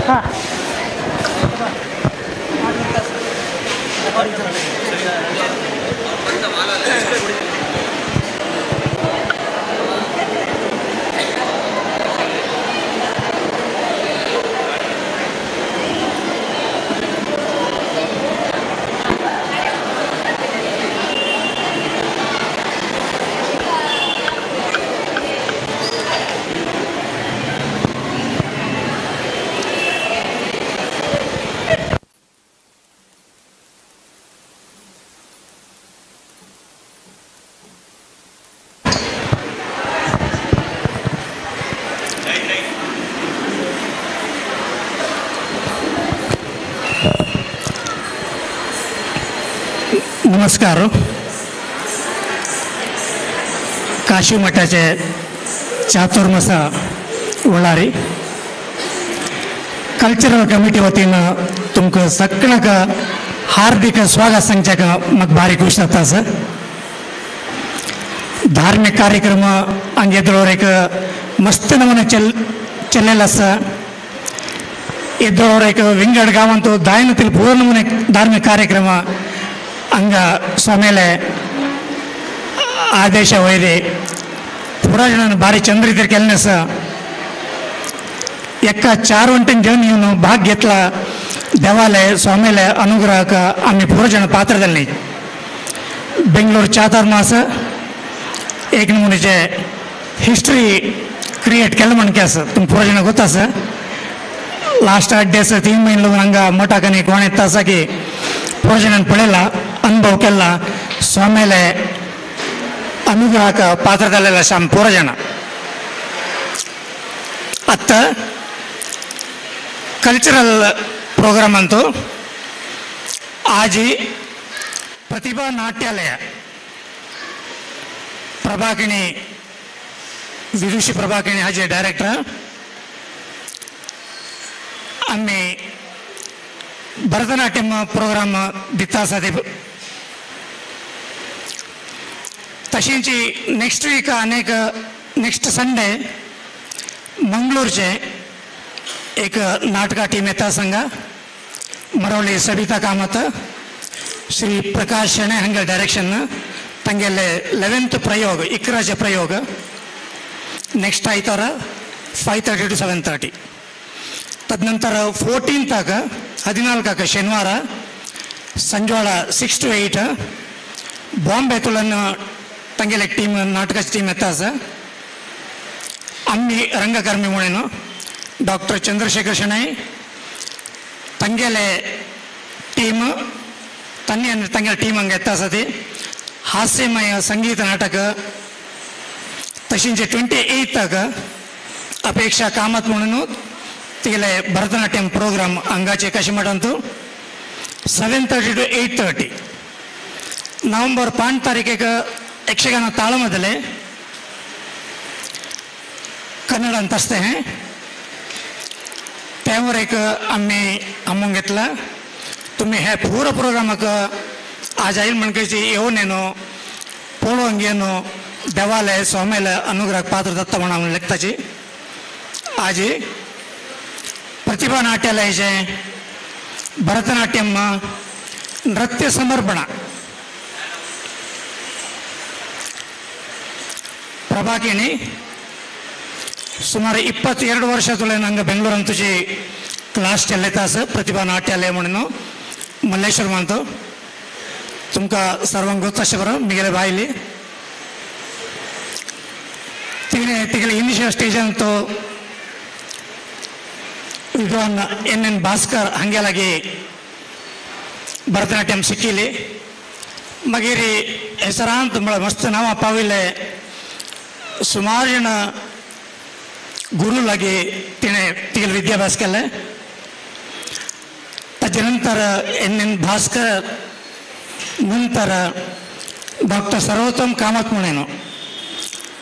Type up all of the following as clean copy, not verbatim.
हां नमस्कार. काशी मठाचे चातुर्मासा वळारी कल्चरल कमिटी वतीन तुमकां सगळ्यांक हार्दिक स्वागत सांगच्याक म्हाका भारी खुश जाता. सर धार्मिक कार्यक्रम हांगे एदोळ एक मस्त नमुने चल्लेलो आसा. एदोळ एक विंगड गांवांत दायनतील पूर्ण नमुने धार्मिक कार्यक्रम ಹಂಗ ಸ್ವಾಮಿಲೆ ಆದೇಶ ಒಯ್ದು ಪೂರಾ ಜನ ಭಾರಿ ಚಂದ್ರ ಇದ್ರ ಕೆಲಸ ಎಕ್ಕ ಚಾರ್ ಒಂಟಿನ ಜನ ಇವನು ಭಾಗ್ಯ घेतला ದೇವಾಲಯ ಸ್ವಾಮಿಲೆ ಅನುಗ್ರಹಕ ಆಮಿ ಪೂರ ಜನ ಪಾತ್ರದಲ್ಲಿ ಬೆಂಗಳೂರು ಚಾತುರ್ಮಾಸ एक नमुनेचे हिस्ट्री क्रिएट केलं म्हणके आसा. तुमकां पूरा जण ಗೊತ್ತಾ सर लास्ट 8 डेस 3 महिने हांगा मठाक कोण येता आसा की पूरा जणान पळयला अनुभव केला स्वामीले अनुग्रहाक पात्र जाल्लेले आसा आमी पूरा जाणां. आतां कल्चरल प्रोग्रामांतू आजी प्रतिभा नाट्यालय प्रभाकिणी विदुषी प्रभाकिणी हाजे डायरेक्टर आमी भरतनाट्यम प्रोग्राम दिता आसा. ते तशेंच नेक्स्ट वीक अनेक नेक्स्ट संडे मंगळूरचे एक नाटका टीम येता सांगा मरवली सबिता कामत श्री प्रकाश शेणै हांगे डायरेक्शन तांगेले 11th प्रयोग इकराचे प्रयोग नेक्स्ट आयतार 5:30 to 7:30. तदनंतर 14th 14 ಶನಿವಾರ ಸಂಜೋಳ 6 to 8 Bombay ತುಳನ್ ತಂಗೆಲೆ ಟೀಮ್ ನಾಟಕ ಟೀಮ್ ಎತ್ತ ಸರ್. ಅಮ್ಮಿ ರಂಗಕರ್ಮಿ ಮುಳೇನು ಡಾಕ್ಟರ್ ಚಂದ್ರಶೇಖರ್ ಶೆಣೈ ತಂಗೆಲೆ ಟೀಮ್ ತನ್ನಿ ಅಂದ್ರೆ ತಂಗೆಲೆ ಟೀಮ್ ಹಂಗೆ ಎತ್ತ ಸತಿ ಹಾಸ್ಯಮಯ ಸಂಗೀತ ನಾಟಕ. तशेंच 28 अपेक्षा कामत म्हणून तिगेले भरतनाट्यम प्रोग्राम हांगाचे काशी मठांतू 7:30 to 8:30. November 5 तारीखेक यक्षगान ताळमदले कन्नड अंतस्ते हैं त्यावर एक आम्ही आमून घेतला. तुम्ही हे पूर्ण प्रोग्रामाक आज आयल म्हणकेची येवन येनो पळोवंक येनो देवालय स्वामीले अनुग्रह पात्र दत्त म्हणून लेखताची आजी प्रतिभा नाट्यालयाचे भरतनाट्यम नृत्य समर्पण प्रभाकिणी सुमारे 22 ವರ್ಷ ತುಲೆ ನಂಗೆ ಬೆಂಗಳೂರಂತುಚಿ ಕ್ಲಾಸ್ चलता आसा प्रतिभा नाट्यालय म्हणून मल्लेश्वर म्हणतो तुमकां सर्वांक ಗೊತ್ತು आसचें बरो मिगेले बायली तिणे तिगेले इनिशियल स्टेजान तो विद्वान एन एन भास्कर हांगे लागीं भरतनाट्यम शिकिल्ली. मागीर हेसरांत म्हळ्यार मस्त नांवां पाविल्ले सुमार जाण गुरू लागीं तिणें तिगेलो विद्याभ्यास केले. ताजे नंतर एन एन भास्कर नंतर डॉक्टर सर्वोत्तम कामत म्हणून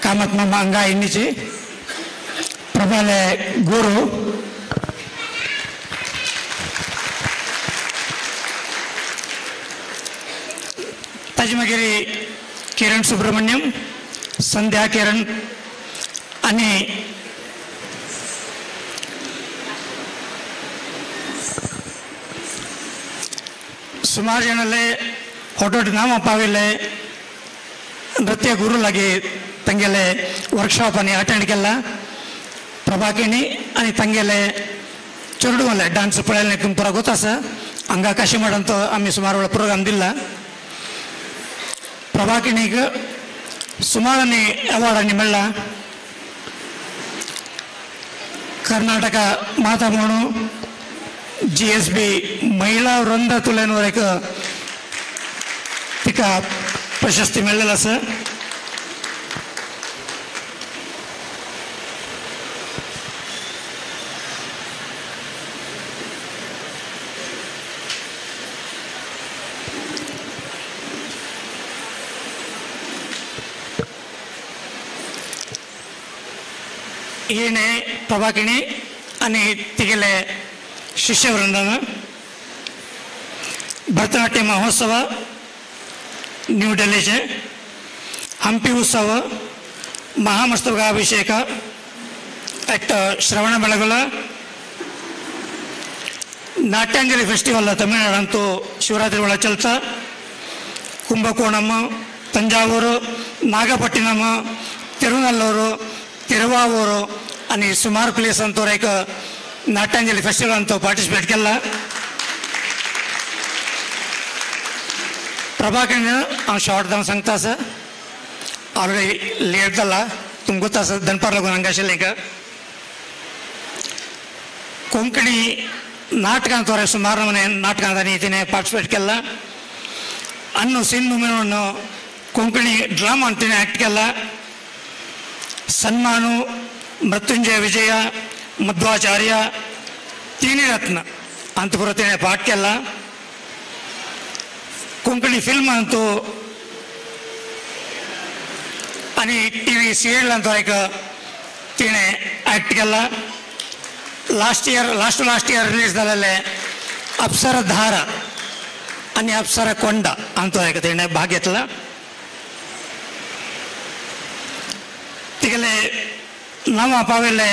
कामत मामा हांगा आयिल्लीची प्रभाले गुरू ताजे मागीर किरण सुब्रमण्यम संध्या किरण आनी सुमार जाणाले होटोट नाम पाविल्ले नृत्य गुरू लागी तांगेले वर्कशॉप आनी अटेंड केला. प्रभाकिणी आनी तांगेले चेडूवाले डान्स पळयले तुमकां पुरो गोत आसा. हांगा काशीमठांत आमी सुमार वेळा प्रोग्राम दिला. प्रभाकिणीक सुमार आनी अवॉर्ड आनी मेळ्ळा. कर्नाटका माता म्हणून GSB महिला वृंद तुलेनवर एक तिका प्रशस्ती मेळ्ळेली आसा. हिणे प्रभाकिणी आनी तिगेले शिष्यवृंदान भरतनाट्य महोत्सव न्यू दिल्लीचे, हम्पी उत्सव, महामस्तकाभिषेक एट श्रवणबेळगोಳ, नाट्यांजली फेस्टिवल तमिळनाडांतू शिवरात्रि ಒಳಗೆ चलता, कुंभकोणम, तंजावूर, नागपट्टिनम, तिरुनल्लूर, तिरुवावूर आनी सुमार प्लेस अंतोर एक नाट्यांजली फेस्टिवल अंत पार्टिसिपेट केला. प्रभाकरण हांव शॉर्ट जावन सांगता आसा, ऑलरेडी लेट जाला, तुमकां गोत आसा दनपार लागून हांगा आशिल्लें. कोंकणी नाटकां थोडे सुमार नमूने नाटकांत आनी तिणें पार्टिसिपेट केला. अन्नू सिन्नू म्हणून कोंकणी ड्रामान तिणें एक्ट केला. सन्मानू, मृत्युंजय विजय, मध्वाचार्य, तिनी रत्न अंतपुर तिणें पाठ केला. कोंकणी फिल्मांतू आनी टीव्ही सिरियलांतू एक तिणें एक्ट केला. Last year last last year release जालेले अप्सरधारा आनी अप्सरा कोंडा हांतू एक तिणें भाग घेतला. तिगेले नांवां पाविल्ले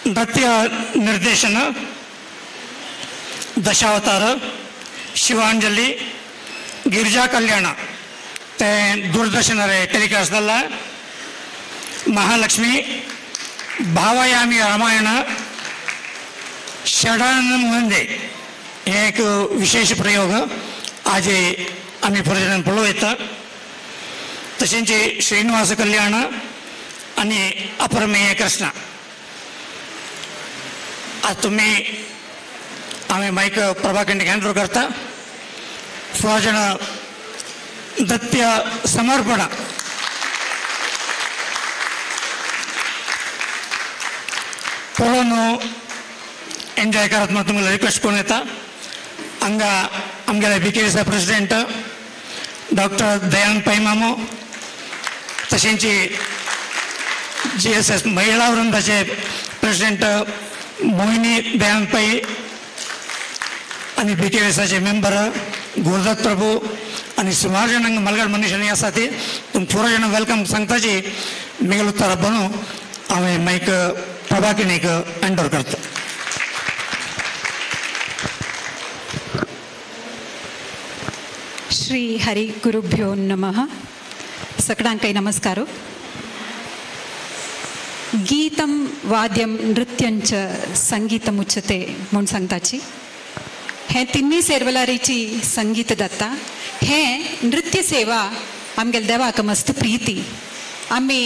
नृत्य निर्देशन दशावतार, शिवांजली, गिरिजा कल्याण तें दूरदर्शनार टेलिकास्ट जाला, महालक्ष्मी, भावयामी रामायण, षडानन वंदे हे एक विशेष प्रयोग आज आमी पुरोजनान पळोवं येता. तशेंच श्रीनिवास कल्याण आनी अपरमेय कृष्ण. आज तुमी हांवें मायक प्रभाकरणीक हँड ओवर करता. पुरोजन नृत्य समर्पण पळोवन एन्जॉय करात म्हणून तुमकां रिक्वेस्ट करून येता. हांगा आमगेले BKSI president doctor Dayanand Pai मामो, तशेंच GSS महिला वृंदाचे प्रेसिडेंट मोहिनी दयानंद पै आनी BKSIचे मेंबर गुरुदत्त प्रभू आनी सुमार जाणांक मलगड मनुष्यांनी आसा ती तुमकां थोडो जाणांक welcome सांगताची मिगल उत्तरा बनू हांवें मायक प्रभाकिणीक हँड ओवर करता. श्री हरि गुरुभ्यो नमः. सकडांकय नमस्कार. गीतं वाद्यं नृत्यंच संगीतम उच्यते म्हूण सांगताची. हें तिन्ही सेरवलारीची संगीत दत्ता. हें नृत्य सेवा आमगेले देवाक मस्त प्रीती. आमी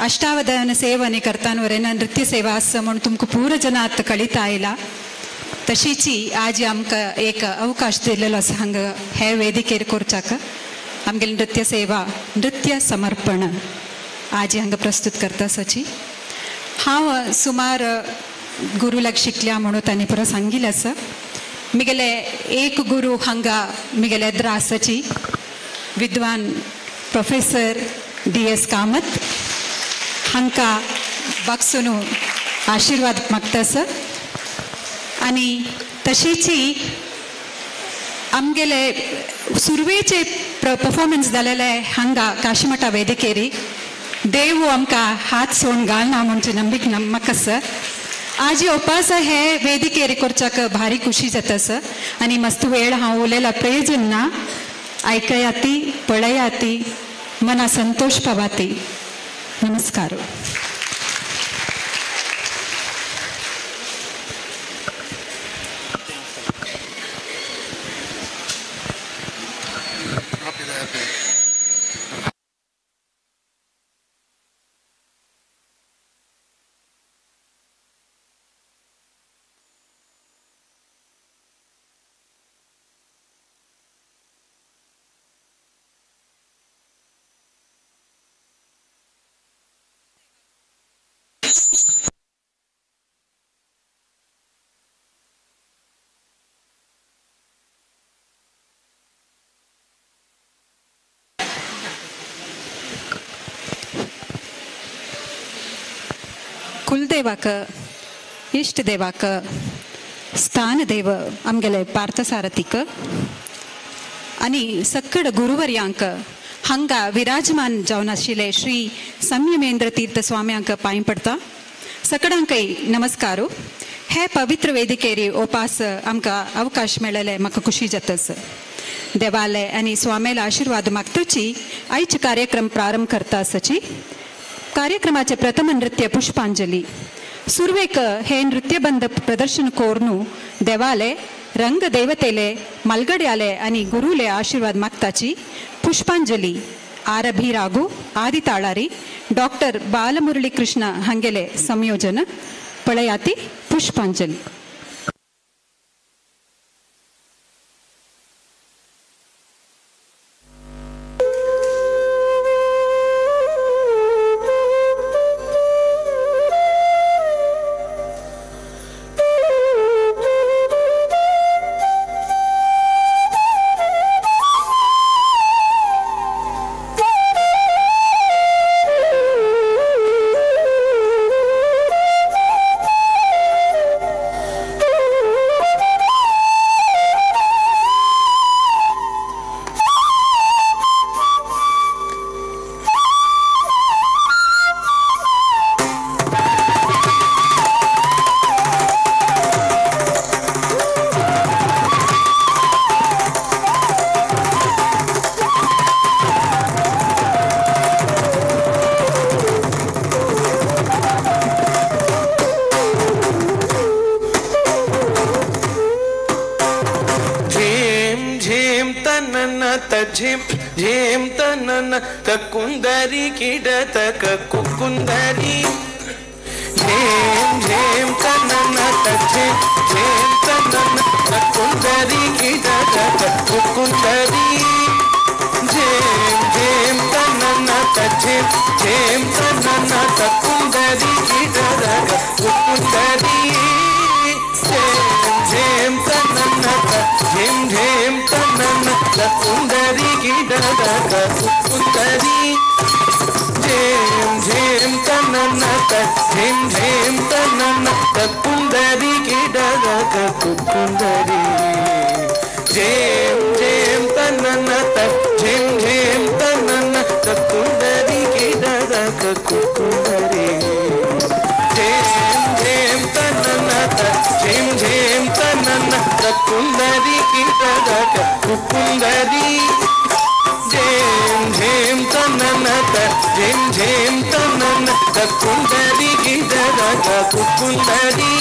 अष्टावधान सेवा करताना वरेन नृत्य सेवा आसा म्हूण तुमकां पूरा जनात कळीत आयला. तशीची आज आमकां एक अवकाश दिलेलो आसा हांगा हे वेदिकेर करच्याक. आमगेले नृत्य सेवा नृत्य समर्पण आज हांगा प्रस्तुत करता आसाची. हांव सुमार गुरुलाक शिकल्या म्हणून तांणी पुरो सांगिल्लें आसा. मिगेले एक गुरू हांगा मिगेले एद्रा आसाची विद्वान प्रोफेसर DS Kamat हांकां बागसून आशिर्वाद मागता आसा. आनी तशीची आमगेले सुरवेचे परफॉर्मन्स जालेले हांगा काशीमठा वेदिकेरी देव आमकां हात सोडून घालना म्हणचे नंबीक म्हाका आसा. आज उपास हे वेदिकेर करच्याक भारी खुशी जाता सर आनी मस्त वेळ हांव उलयला प्रयोजन ना. आयकयाती पळयाती मना संतोष पावाती. नमस्कार. कुलदेवाक इष्टदेवाक स्थानदेव आमगेले पार्थसारथीक आनी सक्कड गुरुवर्यांक हांगा विराजमान जावन आशिल्ले श्री संयमेंद्र तीर्थ स्वाम्यांक पांय पडता. सकडांकय नमस्कारो. हे पवित्र वेदिकेरी ओपास आमकां अवकाश मेळ्ळेले म्हाका खुशी जातस. देवाले आनी स्वामेले आशिर्वाद मागतची आयचे कार्यक्रम प्रारंभ करता आसची. कार्यक्रमाचे प्रथम नृत्य पुष्पांजली. सुरवेक हे नृत्यबंध प्रदर्शन कोरनू देवाले रंगदेवतेले मलगड्याले आणि गुरुले आशीर्वाद मागताची पुष्पांजली. आरभी राघु आदि ताळारी डॉक्टर बालमुरली कृष्ण हंगेले संयोजन. पळयाती पुष्पांजली. झिम झिम तनन कुंदरी किडतक कुकुंदरी झिम झिम तनन झिम झिम तनन कुंदरी किडतक कुकुंदरी झिम झिम तनन झिम झिम तनन कुंदरी किडतक कुकुंदरी झिम झिम तनन झिम झिम तनन कुंदरी गिडदक कुकुंदरी झिम झिम तनन झिम झिम तनन कुंदरी गिडदक कुकुंदरी झिम झिम तनन झिम झिम तनन कुंदरी गिडदक कुकुंदरी झिम झिम तनन झिम झिम तनन कुंदरी गिडदक कुकुंदरी झिम झिम तनन झिम झिम तनन कुंदरी गिडदक कुकुंदरी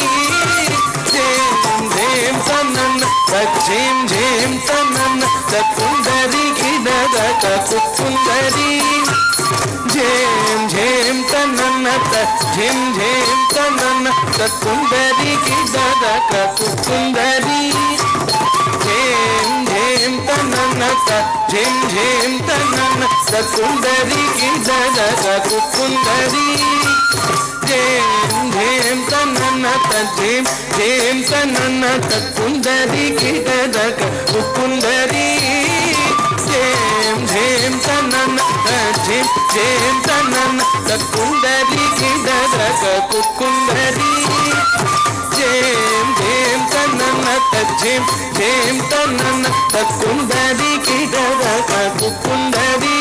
झिम झिम तनन झिम झिम तनन कुंदरी गिडदक कुकुंदरी झिम झिम तनन झिम झिम तनन कुंदरी गिडदक कुकुंदरी झिम झिम तनन झिम झिम तनन कुंदरी गिडदक कुकुंदरी झिम झिम तनन झिम झिम तनन कुंदरी गिडदक कुकुंदरी झिम झिम तनन झिम झिम तनन कुंदरी गिडदक कुकुंदरी झिम झिम तनन झिम झिम तनन कुंदरी गिडदक कुकुंदरी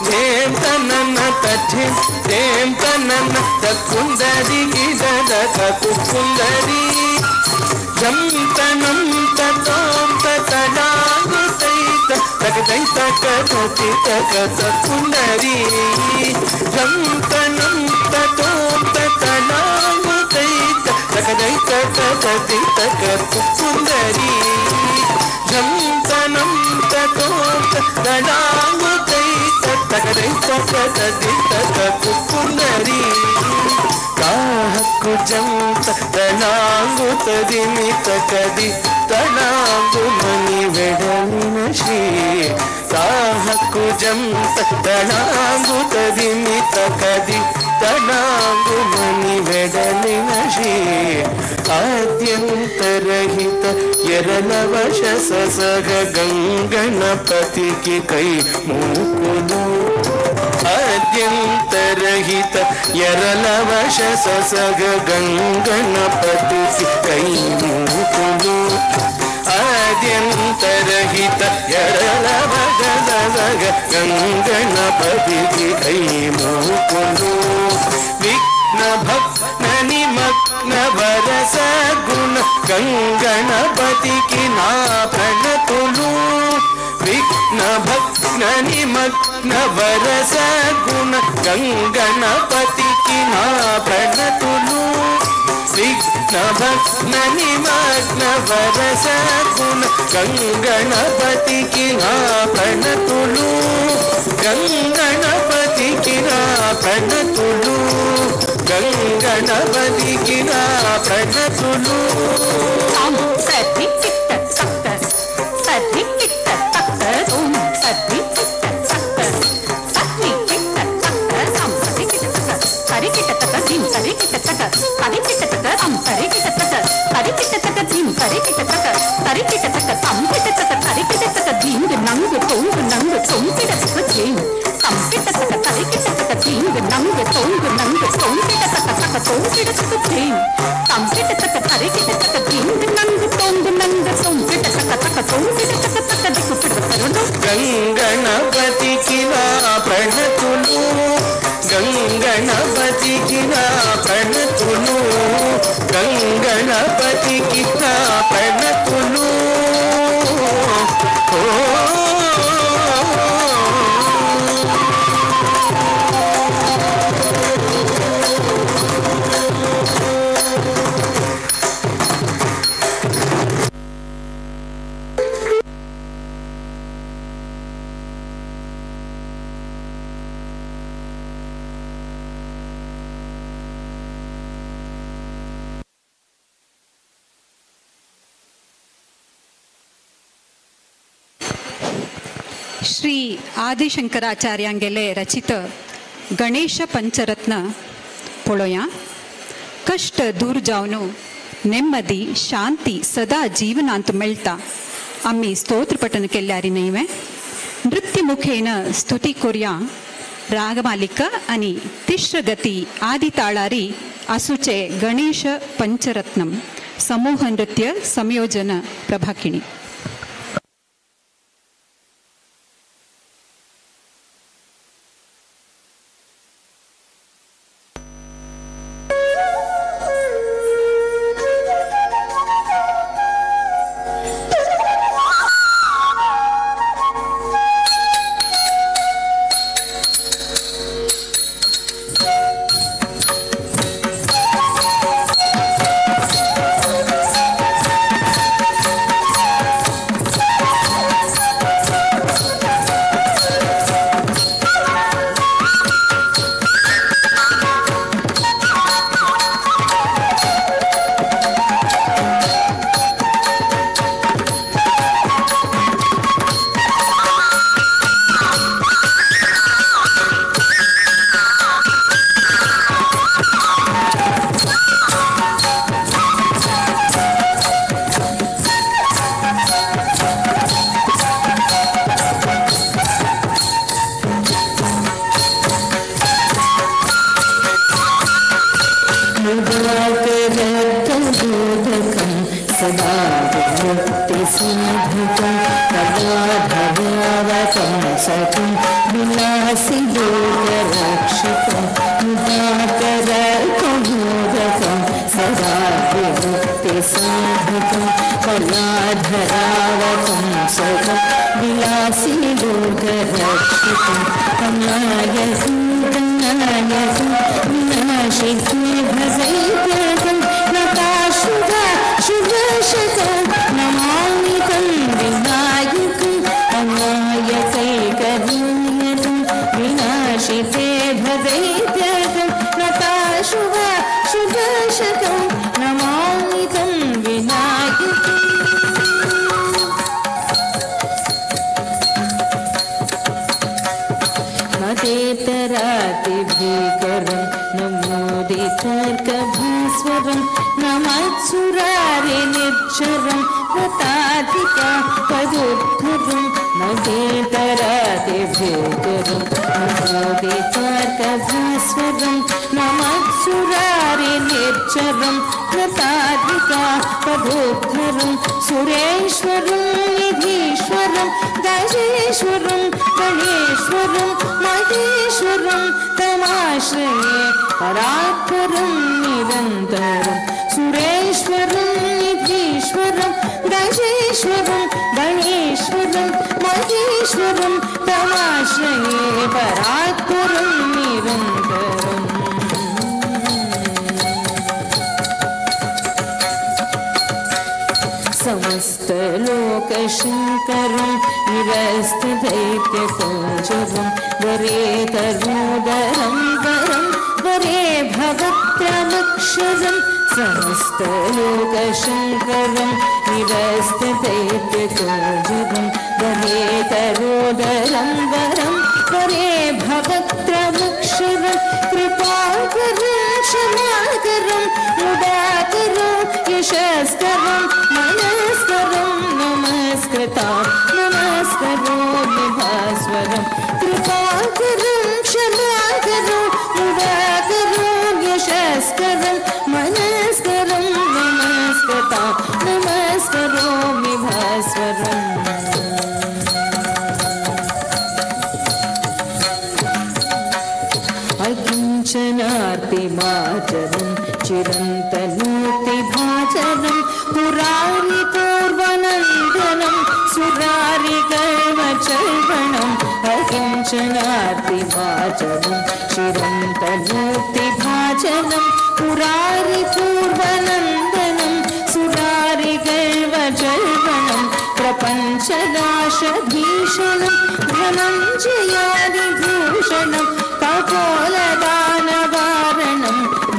ఝేం తనన తఝేం ఝేం తనన తకుందరి గిడద తకుందరి జం తనం తతోం తతడాంగు తైత తగదై తకతి తక తకుందరి జం తనం తతోం తతడాంగు తైత తగదై తకతి తక కుందరి జం తనం తతోం తతడాంగు తైత తగదై తకతి తక కుందరి కాహకు జంత తడాంగు తదిమి తకది తడాంగు మణి వెడలిన శ్రీ కాహకు జంత తడాంగు తదిమి తకది తడాంగు మణి వెడలిన శ్రీ ఆద్యంతరహిత ఎరలవశ ససగ గంగణపతికి కై మూకులు ఆద్యంతరహిత ఎరలవశ ససగ గంగణపతికి కై మూకులు ఆద్యంతరహిత ఎరలవశ ససగ గంగణపతికి కై మూకులు విఘ్న భగ్న నిమగ్న వరస గుణ గంగణపతికి నా ప్రణతులు విఘ్న భగ్న నిమగ్న వరస గుణ గంగణపతికి నా ప్రణతులు విఘ్న భగ్న నిమగ్న వరస గుణ గంగణపతికి నా ప్రణతులు గంగణపతికి నా ప్రణతులు గంగణపతికి నా ప్రణతులు. గంగణపతికి నా ప్రణతులు గంగణపతికి నా ప్రణతులు గంగణపతికి నా ప్రణతులు. ಶ್ರೀ ಆದಿಶಂಕರಾಚಾರ್ಯಾಂಗೆಲೆ ರಚಿತ ಗಣೇಶ ಪಂಚರತ್ನ ಪೊಳೋಯ. ಕಷ್ಟ ದೂರ जावनु ನೆಮ್ಮದಿ ಶಾಂತಿ ಸದಾ ಜೀವನಾಂತ मेळटा. आमी स्तोत्र पठन केल्यारी न्हय नृत्य मुखेन स्तुती कोरया. रागमालिका आनी तिश्र गती आदी ताळारी आसूचे गणेश पंचरत्नम समूह नृत्य संयोजन प्रभाकिणी. सदा विमुक्तिसाधकं कलाधरावतं सकं विलासिलोकरक्षकं मुदाकरकुमोदकं सदा विमुक्तिसाधकं कलाधरावतं सकं विलासिलोकरक्षकं कमलायकं कन्नायकं विनाशिके भजैकं नताशुभा शुभशकं नमामि तं विनायकं अनायकैकनायकं विनाशिते भदैत्यकं नताशुभा शुभशकं नमामि तं विनायकम्। मतेतरातिभीकरं नमोदितर्कभास्वरं नमत्सुरारि निर्झरं नताधिका पदोद्धरं मतेतरातिभीकरं नमोदितर्कभास्वरं नमत्सुरारि निर्झरं नताधिका पदोद्धरं सुरेश्वरं निधीश्वरं गजेश्वरं गणेश्वरं महेश्वरं तमाश्रये परात्परं निरन्तरं सुरेश्वरं निधीश्वरं गजेश्वरं गणेश्वरं महेश्वरं तमाश्रये परात्परं निरन्तरम्। समस्तलोकशङ्करं निरस्तदैत्यकुञ्जरं वरे तरुदरं वरं वरे भवत्रमक्षरं समस्तलोकशङ्करं निरस्तदैत्यकुञ्जरं वरे तरुदरं वरं वरे भवत्रमक्षरं कृपाकरं क्षमाकरं मुदाकरं यशस्करं नमस्करं नमस्कृतां नमस्करोमि भास्वरं कृपाकरं क्षमाकरं मुदाकरं यशस्करं मनस्करं नमस्कृतां नमस्करोमि भास्वरम्। अकिञ्चनार्तिमाचरं चिरन्तनूर्तिभाजनं पुरारि पूर्वनन्दनं सुरारि कर्मचर्वणम् अकिञ्चनार्तिमाचरं चिरन्तनूर्तिभाजनं पुरारि पूर्वनन्दनं सुरारि गर्वचर्वणं प्रपञ्चनाशभीषणं धनञ्जयादिभूषणं कपोलदानवारणं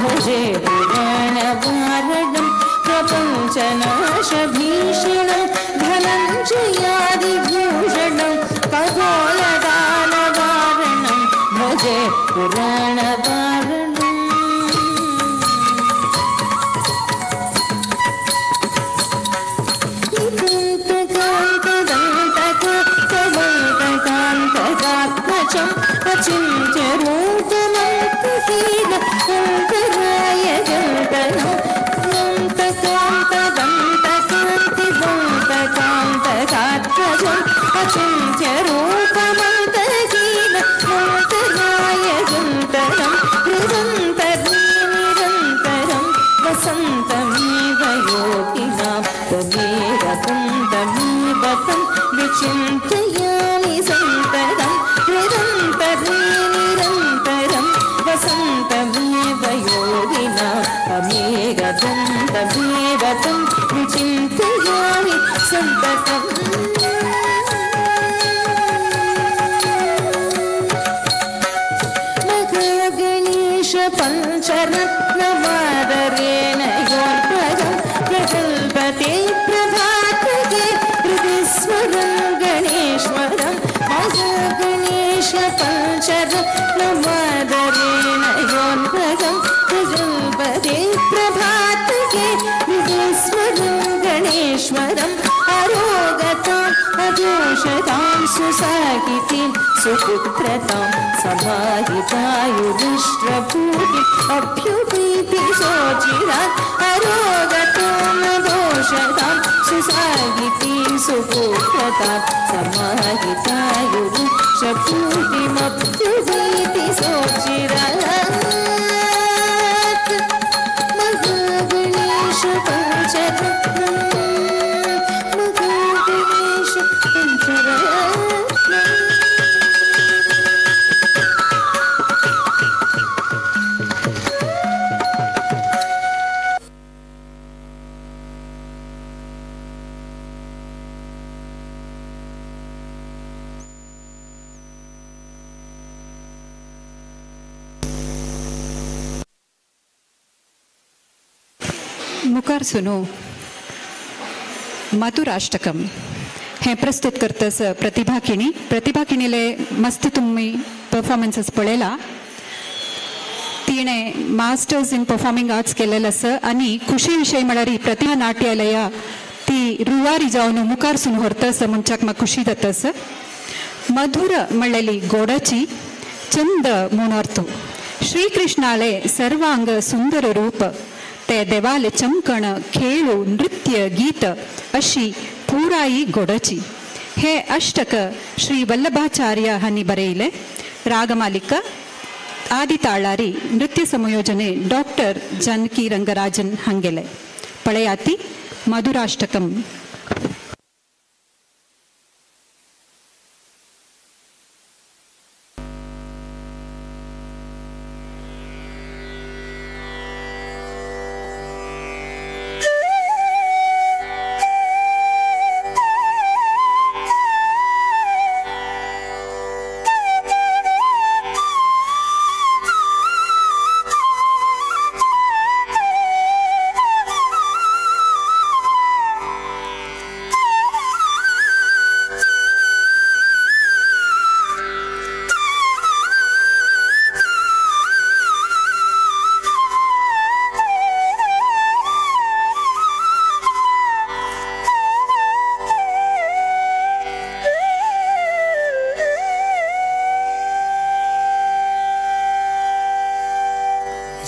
भजे पुराणवारणं प्रपञ्चनाशभीषणं धनञ्जयादिभूषणं कपोलदानवारणं भजे पुराणवारणम्। वसन्तमेव योगिनां तमेव तं विचिन्तयामि सन्ततं निरन्तरे निरन्तरं वसन्तमेव योगिनां तमेकं तमेव तं विचिन्तयामि सन्ततम्। महागणेश पञ्चरत्नमादरेण योर्ध्वजं प्रकल्पते प्रभातके हृदि स्मरं गणेश्वरं महागणेश पञ्चरत्नमादरेण योर्ध्वजं प्रकल्पते प्रभातके हृदि स्मरं गणेश्वरम् आरोगताम् अदोषतां सुसाहितीं सुपुत्रतां समाहितायुधिष्ठभूति अभ्युपीति सोचिरात् आरोगतां अदोषतां सुपुत्रतां समाहितायुरुक्षपूर्तिमप्युवेति सोचिरात् महागणेश पञ्चरत्नं महागणेश पञ्चरत्नं. मुखार सुनो मधुराष्टकम हें प्रस्तुत करतस प्रतिभा किणी. प्रतिभा किणीले मस्त तुम्ही परफॉर्मन्सेस पळयला. तिणें मास्टर्स इन परफॉर्मिंग आर्ट्स केलेलं आसा आनी खुशी विशय म्हळ्यार प्रतिभा नाट्यालया ती रुवारी जावन मुखार सून व्हरतस म्हणच्याक म्हाका खुशी जातस. मधुर म्हणलेली गोडाची चंद म्हूण अर्थ. श्रीकृष्णाले सर्वांग सुंदर रूप ते देवाले चमकण खेळू नृत्य गीत अशी पुराई गोडची. हे अष्टक श्री वल्लभाचार्य हांणी बरयले. रागमालिका आदि ताळारी नृत्य समयोजने डॉक्टर जानकी रंगराजन हांगेले. पळयाती मधुराष्टकम.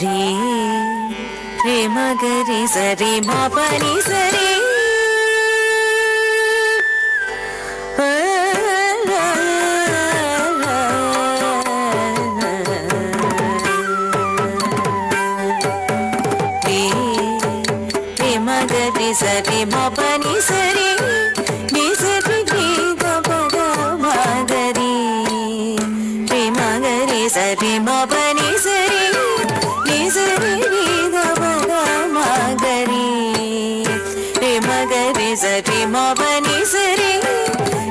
रे रे मगरे सरे मा पनी सरे रे रे मगरे सरे मा पनी सरे नी सरे रे ग प ग मगरे रे मगरे सरे मा पनी सरे नी सरे रे ग प ग मगरे रे मगरे सरे मा पनी सरे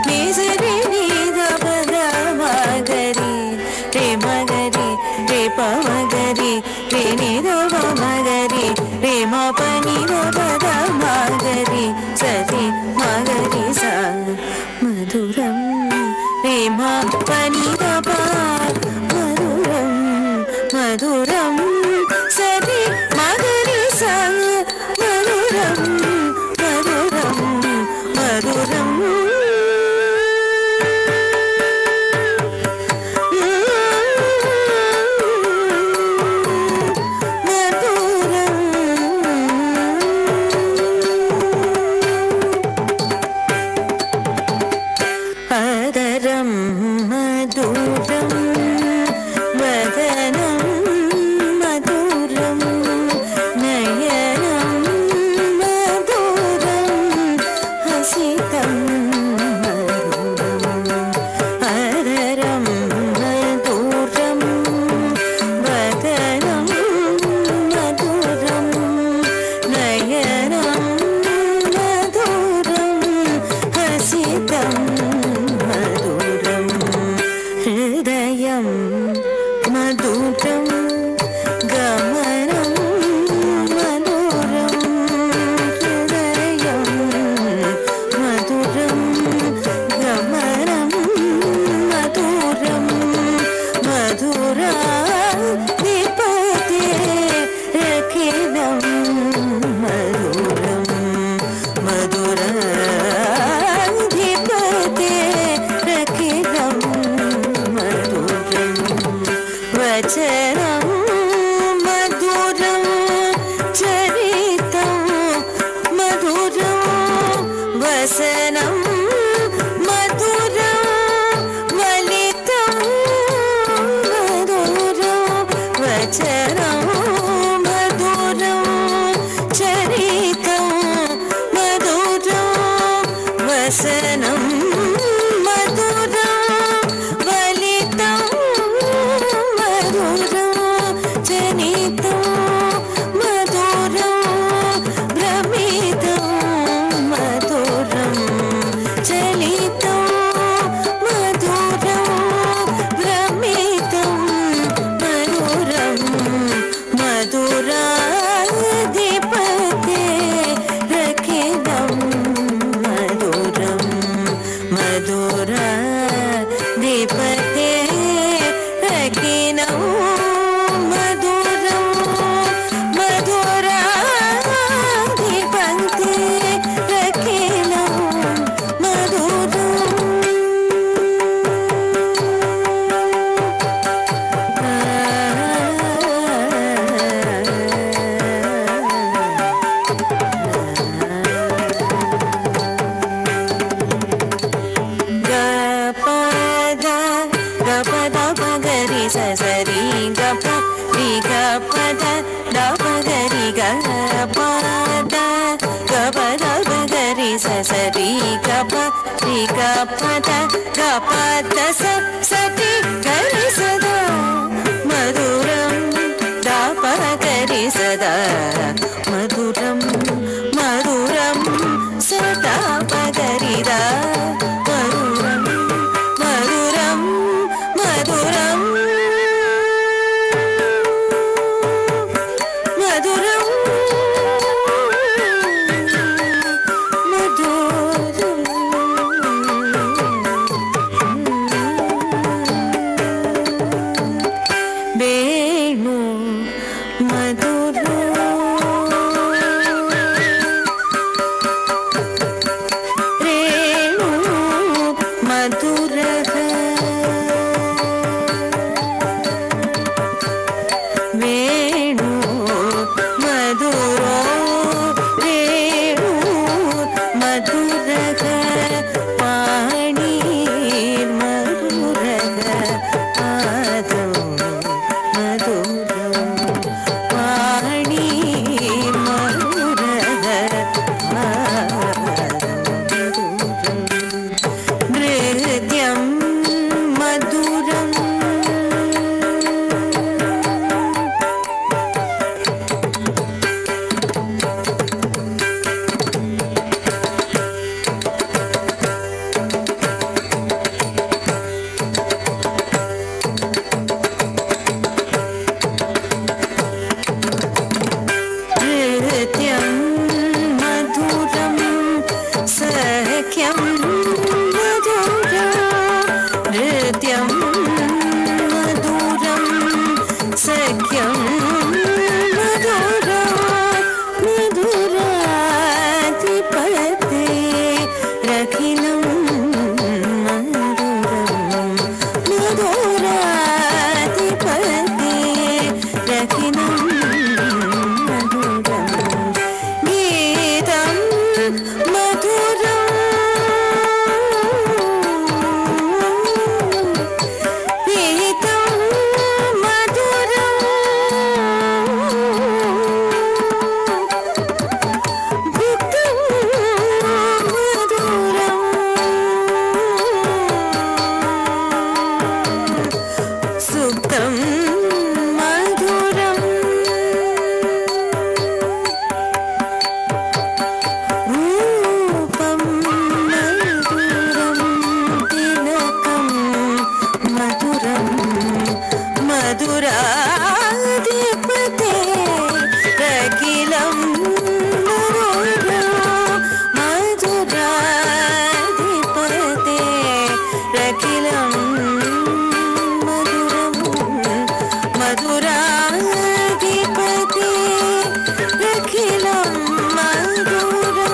नी सरे रे ग प ग मगरे रे मगरे रे प मगरे रे नी द प मगरे रे म प नी the प the मगरे सरे मगरे सा मधुरम रे म प नी the प मधुरम मधुरम सरे मगरे सा मधुरम मधुरम मधुरम. अदरं मधुरं वदनं मधुरं नयनं मधुरं हसितं मधुरम्. अदरं मधुरं वदनं मधुरं नयनं मधुरं हसितं मधुरं. हृदयं मधुरं गमनं मधुरं हृदयं मधुरं गमनं मधुरं मधुराधिपते रखिलं मधुरं मधुराधिपते रखिलं मधुरं. वचनं मधुरं चरितं मधुरं वसनं ಗ ಪದ ಗ ಪದ ಸ ಸತಿ ಗರಿ ಸದಾ ಮಧುರಂ the ಪ ಗರಿ ಸದಾ ಮಧುರಂ ಮಧುರಂ ಸದಾ ಪಗರಿ the ಮಧುರಂ ಮಧುರಂ ಮಧುರಂ ಮಧುರಂ ಮಧುರಂ వేణు మధురం రేణు మధురః వేణు మధురో రేణు మధురః పాణిర్మధురః పాదం మధురం పాణిర్మధురః పాదం మధురం నృత్యం మధురం నృత్యం మధురం సఖ్యం మధురం నృత్యం మధురం సఖ్యం మధురం మధురాధిపతే రఖిలం మధురం మధురాధిపతే రఖిలం మధురం గీతం మధురం గీతం మధురం భుక్తం మధురం సుప్తం మధురం రూపం మధురం తిలకం మధురం మధురాధిపతే రఖిలం మధురం మధురాధిపతే రఖిలం మధురం మధురాధిపతే రఖిలం మధురం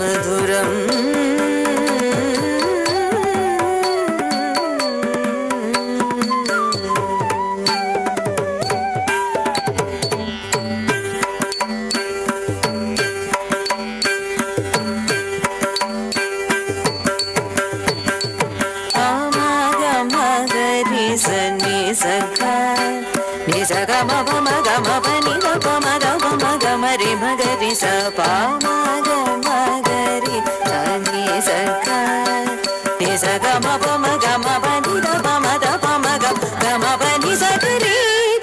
మధురం ని స గ మ ప మ గ మ ప ని the ప మ the ప మ గ మ రి మ గ రి స ప మ గ మ గ రి స ని స గ ని స గ మ ప మ గ మ ప ని the ప మ the ప మ గ గ మ ప ని స గ రి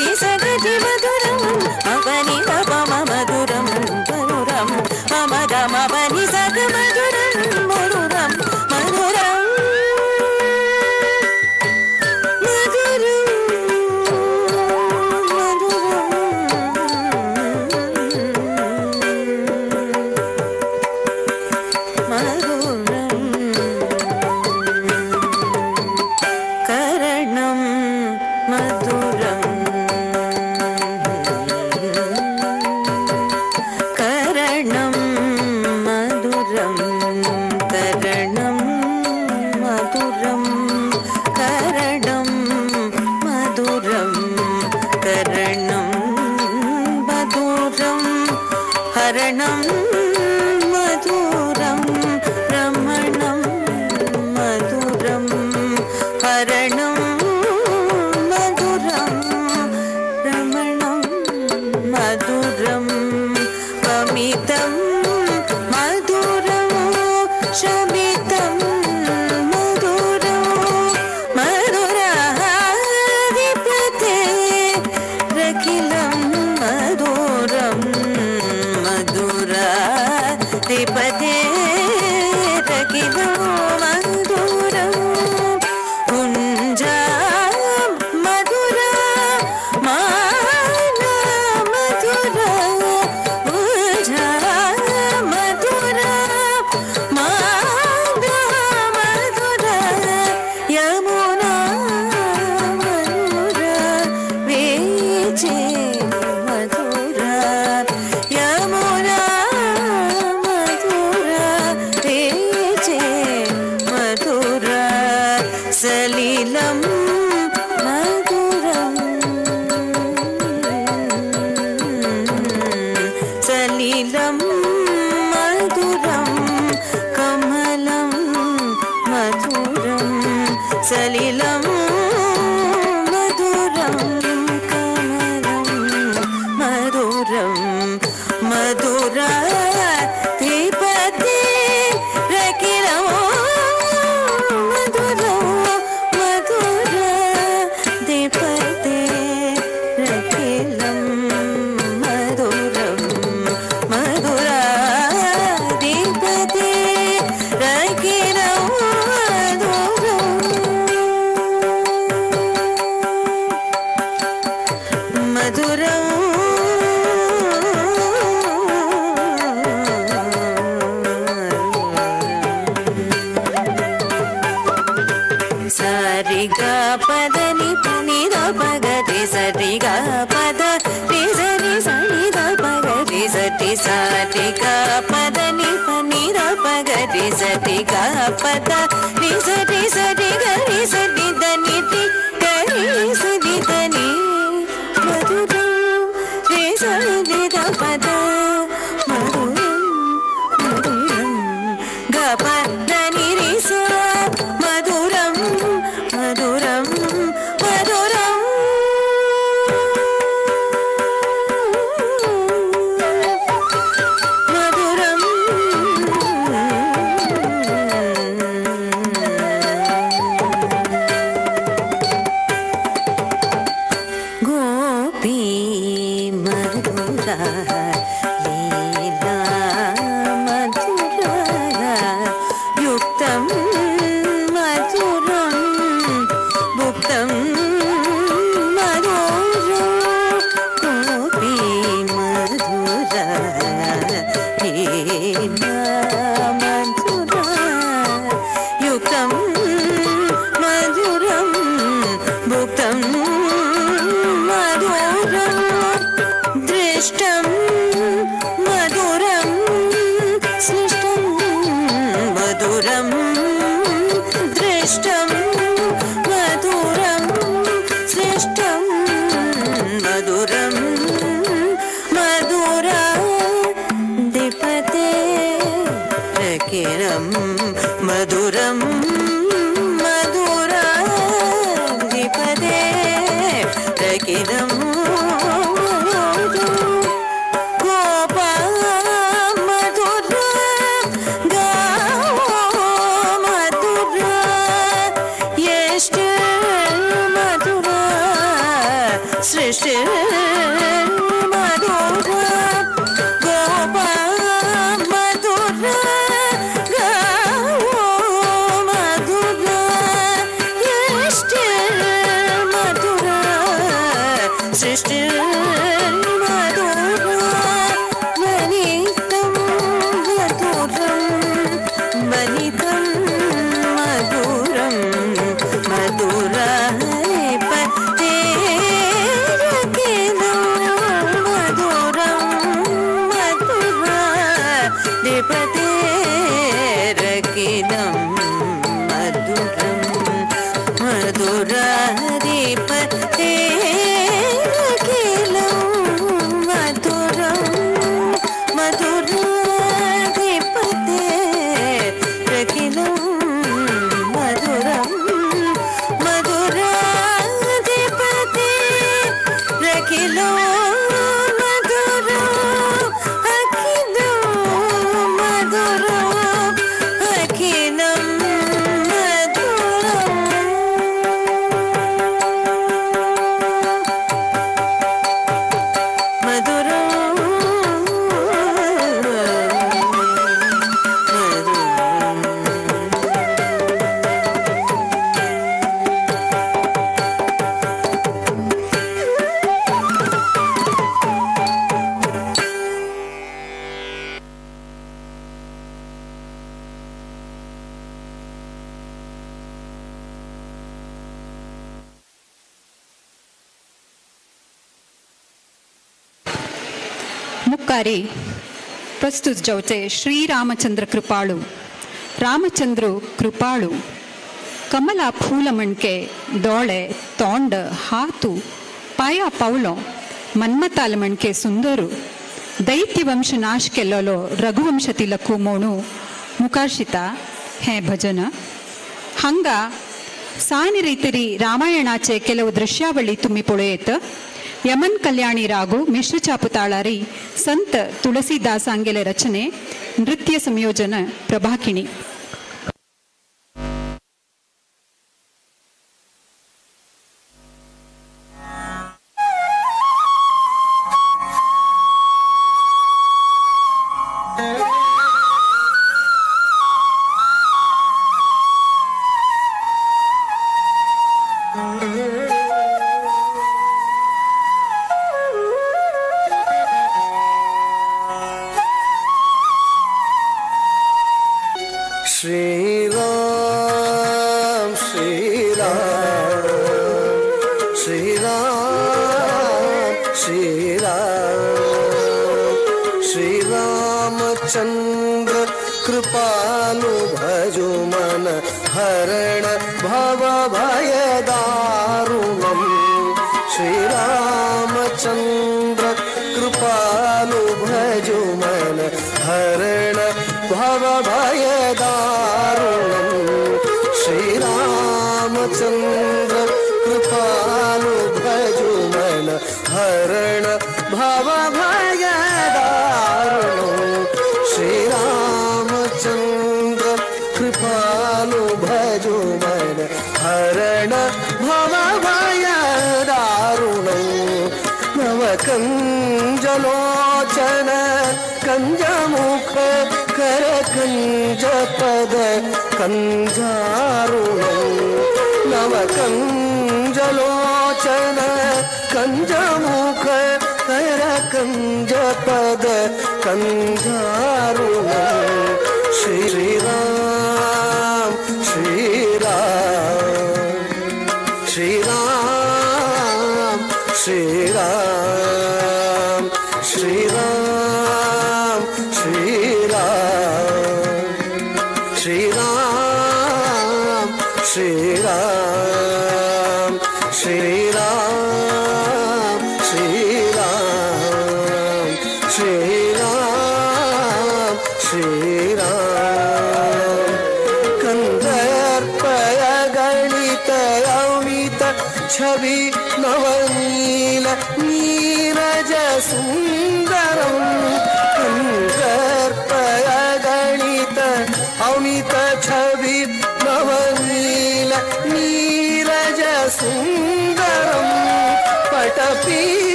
రి స గ రి మధురం మ ప ని the ప మ మధురం మధురం మ మ గ మ ప ని స గ మధురం మధురం మధురం మధురం మధురం కరణం మధురం కరణం మధురం కరణం మధురం కరణం మధురం కరణం మధురం హరణం మధురం రమణం మధురం హరణం మధురం రమణం మధురం పమీ रकिलं मधुरं कमलं मधुरं मधुरा दीपते रकिलं मधुरं मधुरा दीपते रकिलं मधुरं मधुरा दीपते रकिलं मधुरं सारि ग पद नि नि the प ग रे सरि ग पद रे सरि सनि the प ग रे सरि सारि ग पद नि नि the प ग रे सरि ग पद रे सरि सरि ग रे सरि the नि रि ग रे सरि the नि मधुरं रे सरि the पद मधुरं मधुरं ग प the नि रे सा मधुरं मधुरं मधुरं मधुरं गोपी मधुरा लीला मधुरा युक्तं मधुरं भुक्तं मधुरं गोपी मधुरा लीला मधुरा युक्तं मधुरं भुक्तं मधुरं दृष्टं मधुरं सृष्टं मधुरं दृष्टं मधुरं सृष्टं मधुरं मधुरा दीपते रकिलं मधुरं मधुरा दीपते रकिलं गोपा मधुरा गावो मधुरा यष्ट मधुरा सृष्टि मधुरा गोपा मधुरा गावो मधुरा यष्ट मधुरा सृष्टि मधुरा वनितं मधुरं वनितं मधुरं मधुरा पते रकिलं मधुरं मधुरा दीपते रकिलं मधुरं मधुरा दीपते रकिलं मधुरं मधुरा दीपते रकिलं मधुरं मधुरा दीपते रकिलं मधुरं अखिलं मधुरं अखिलं मधुरं मधुरं मुक्कारी प्रस्तुत जावचे श्री रामचंद्र कृपाळू रामचंद्र कृपाळू कमला फूल मणके दोळे तोंड हातु पाया पावलो मन्मताल मणके सुंदरू दैत्यवंश नाश केल्लो रघुवंश तिलकू म्हणू मुखाशिता हें भजन. हांगा सान रीतरी रामायणाचे ಕೆಲವು ದೃಶ್ಯಾವಳಿ तुम्ही पळयत. यमन कल्याणी रागो ಮಿಶ್ರ ಚಾಪುತಾಳಾರಿ ಸಂತ ತುಳಸಿದಾಸಾಂಗೆಲೆ ರಚನೆ, ನೃತ್ಯ ಸಂಯೋಜನ ಪ್ರಭಾಕಿಣಿ.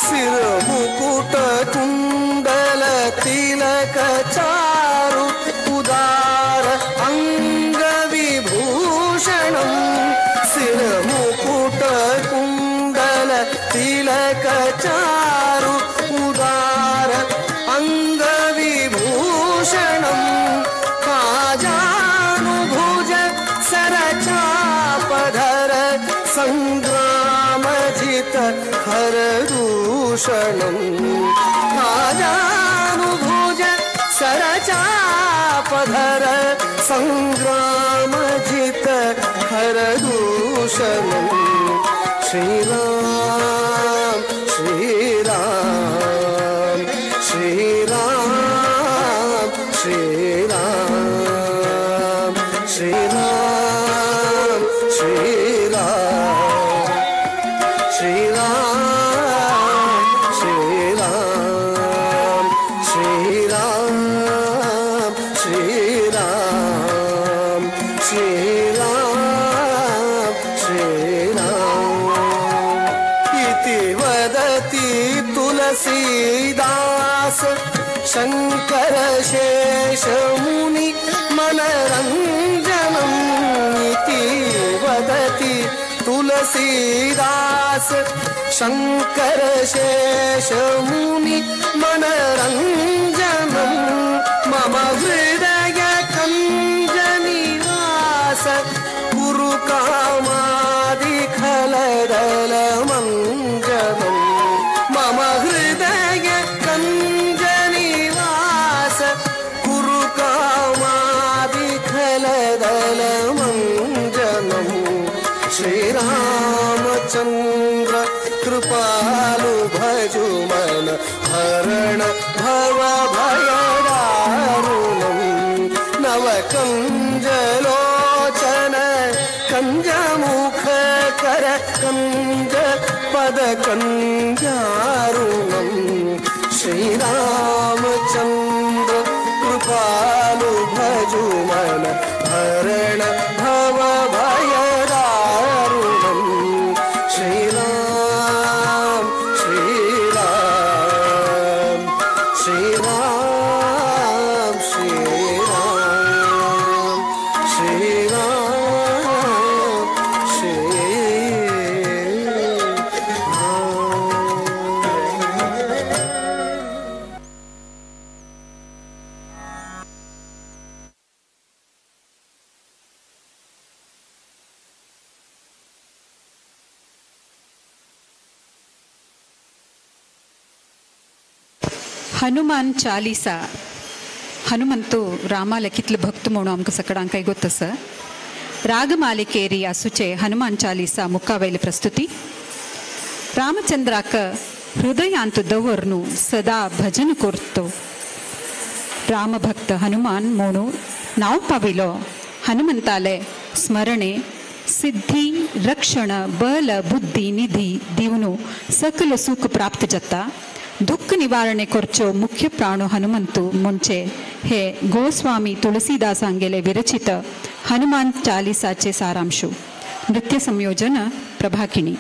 Sira mukuta kundala tilaka charu. तिलक चारु उदार अंग विभूषणम काजानुभुज सरचापधर संग्राम जित हर दूषणम काजानुभुज सरचापधर संग्राम जित हर दूषणम श्री राम श्री राम श्री राम श्री राम श्री राम श्री राम श्री राम श्री राम श्री राम श्री राम श्री राम श्री राम इति वदति तुलसीदास शंकर शेष मुनि मनरंजनम इति वदति तुलसीदास शंकर शेष मुनि मनरंजनम मम हृदय कंज निवास कुरु कामादि खलदल मंजनम मम हृदय कंज निवास कुरु कामादि खलदल मंजनम श्री रामचंद्र कृपालु भजु मन हरण भव भय दारुणम नव कंज लोचन कंज मुख कर कंज पद कंजारुणम श्री रामचंद्र कृपालु भजु मन हरण भव भय दारुणम श्री राम श्री राम श्री राम श्री राम श्री राम श्री हनुमान चालीसा. हनुमंतु रामाले कितले भक्त म्हणून आमकां सगळ्यांकाय गोत आसा. रागमालिकेरी आसूचे हनुमान चालीसा मुखावयली प्रस्तुती. रामचंद्राक हृदयांत दवरनु सदा भजन करतो रामभक्त हनुमान म्हणून नांव पाविलो. हनुमंताले स्मरणे सिद्धी रक्षण बल बुद्धी निधी दिवनु सकल सुख प्राप्त जाता. दुःख निवारणे करचो मुख्य प्राणो हनुमंतु म्हणजे हे गोस्वामी तुलसीदासांगेले विरचित हनुमान चालीसाचे सारांशु. नृत्य संयोजन प्रभाकिनी.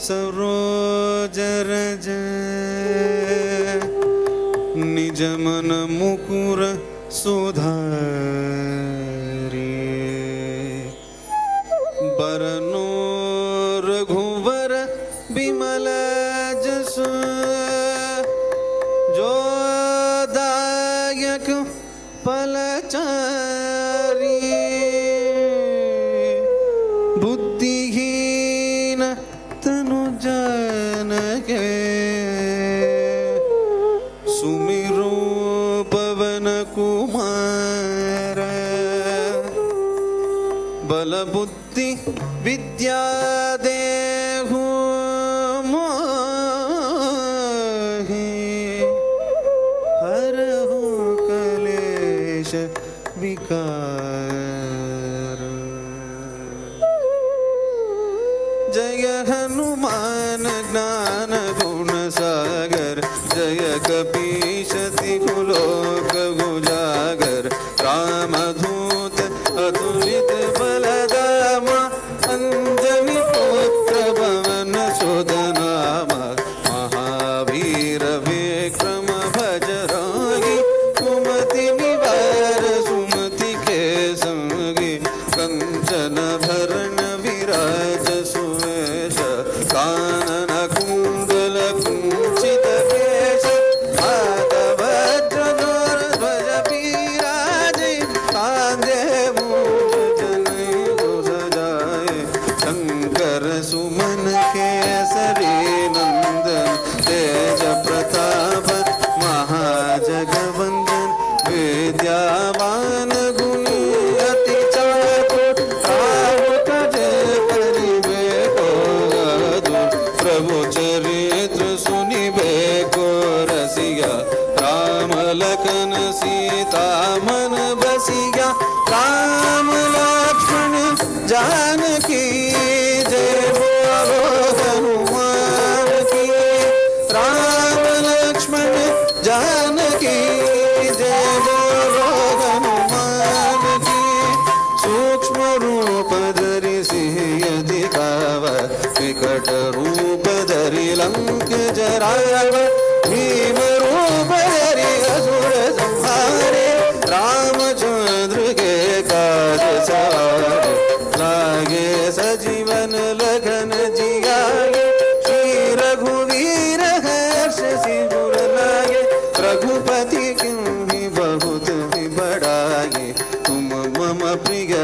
सरोज रज निज मन मुकुर सुधारी बरनो रघुवर बिमल जस जो दायक फलचारी बुद्धिहीन तनु जानके सुमिरो पवन कुमार बल बुद्धि विद्या देहु मोहि हरहु कलेश विकार. जय हनुमान ज्ञान गुण सागर जय कपीश तिहु लोक उजागर रामदूत अतुलित बलधामा के जनेऊ सजाए। शंकर सुमन केसरी नंदन तेज प्रताप महाजगवंदन विद्यावान गुणी अति चातुर राम काज करिबे को आतुर। प्रभु चरित्र सुनिबे को रसिया राम लखन सीता मन बसिया। राम लक्ष्मण जानकी जय बोलो हनुमान की। राम लक्ष्मण जानकी जय बोलो हनुमान की। सूक्ष्म रूप धरि सिंह दिखावा विकट रूप धरि लंक जरावा। भीम रूप धरि असुर संहारे रामचंद्र के काज सारे। लागे सजीवन लखन जियाए श्री रघुवीर हर्ष सिर लागे। रघुपति किन्हीं बहुत ही बड़ाई तुम मम प्रिय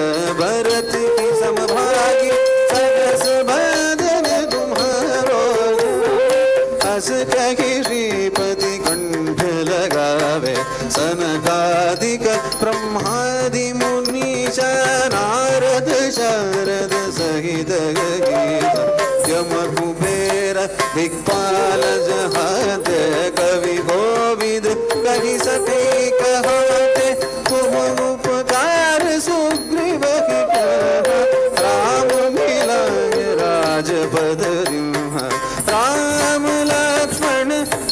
भरत की समभागी। सरस बदन तुम्हारो हस कहि श्रीपति कंठ लगावे। सनकादिक ब्रह्मादि मुनीषा नारद शारद सहित गीता। यम कुबेर दिक्पाल जहाते कवि गोविंद कहि सके कहाते। तुम उपकार सुग्रीव की राम मिलाय राजपद दिन्हा। राम लक्ष्मण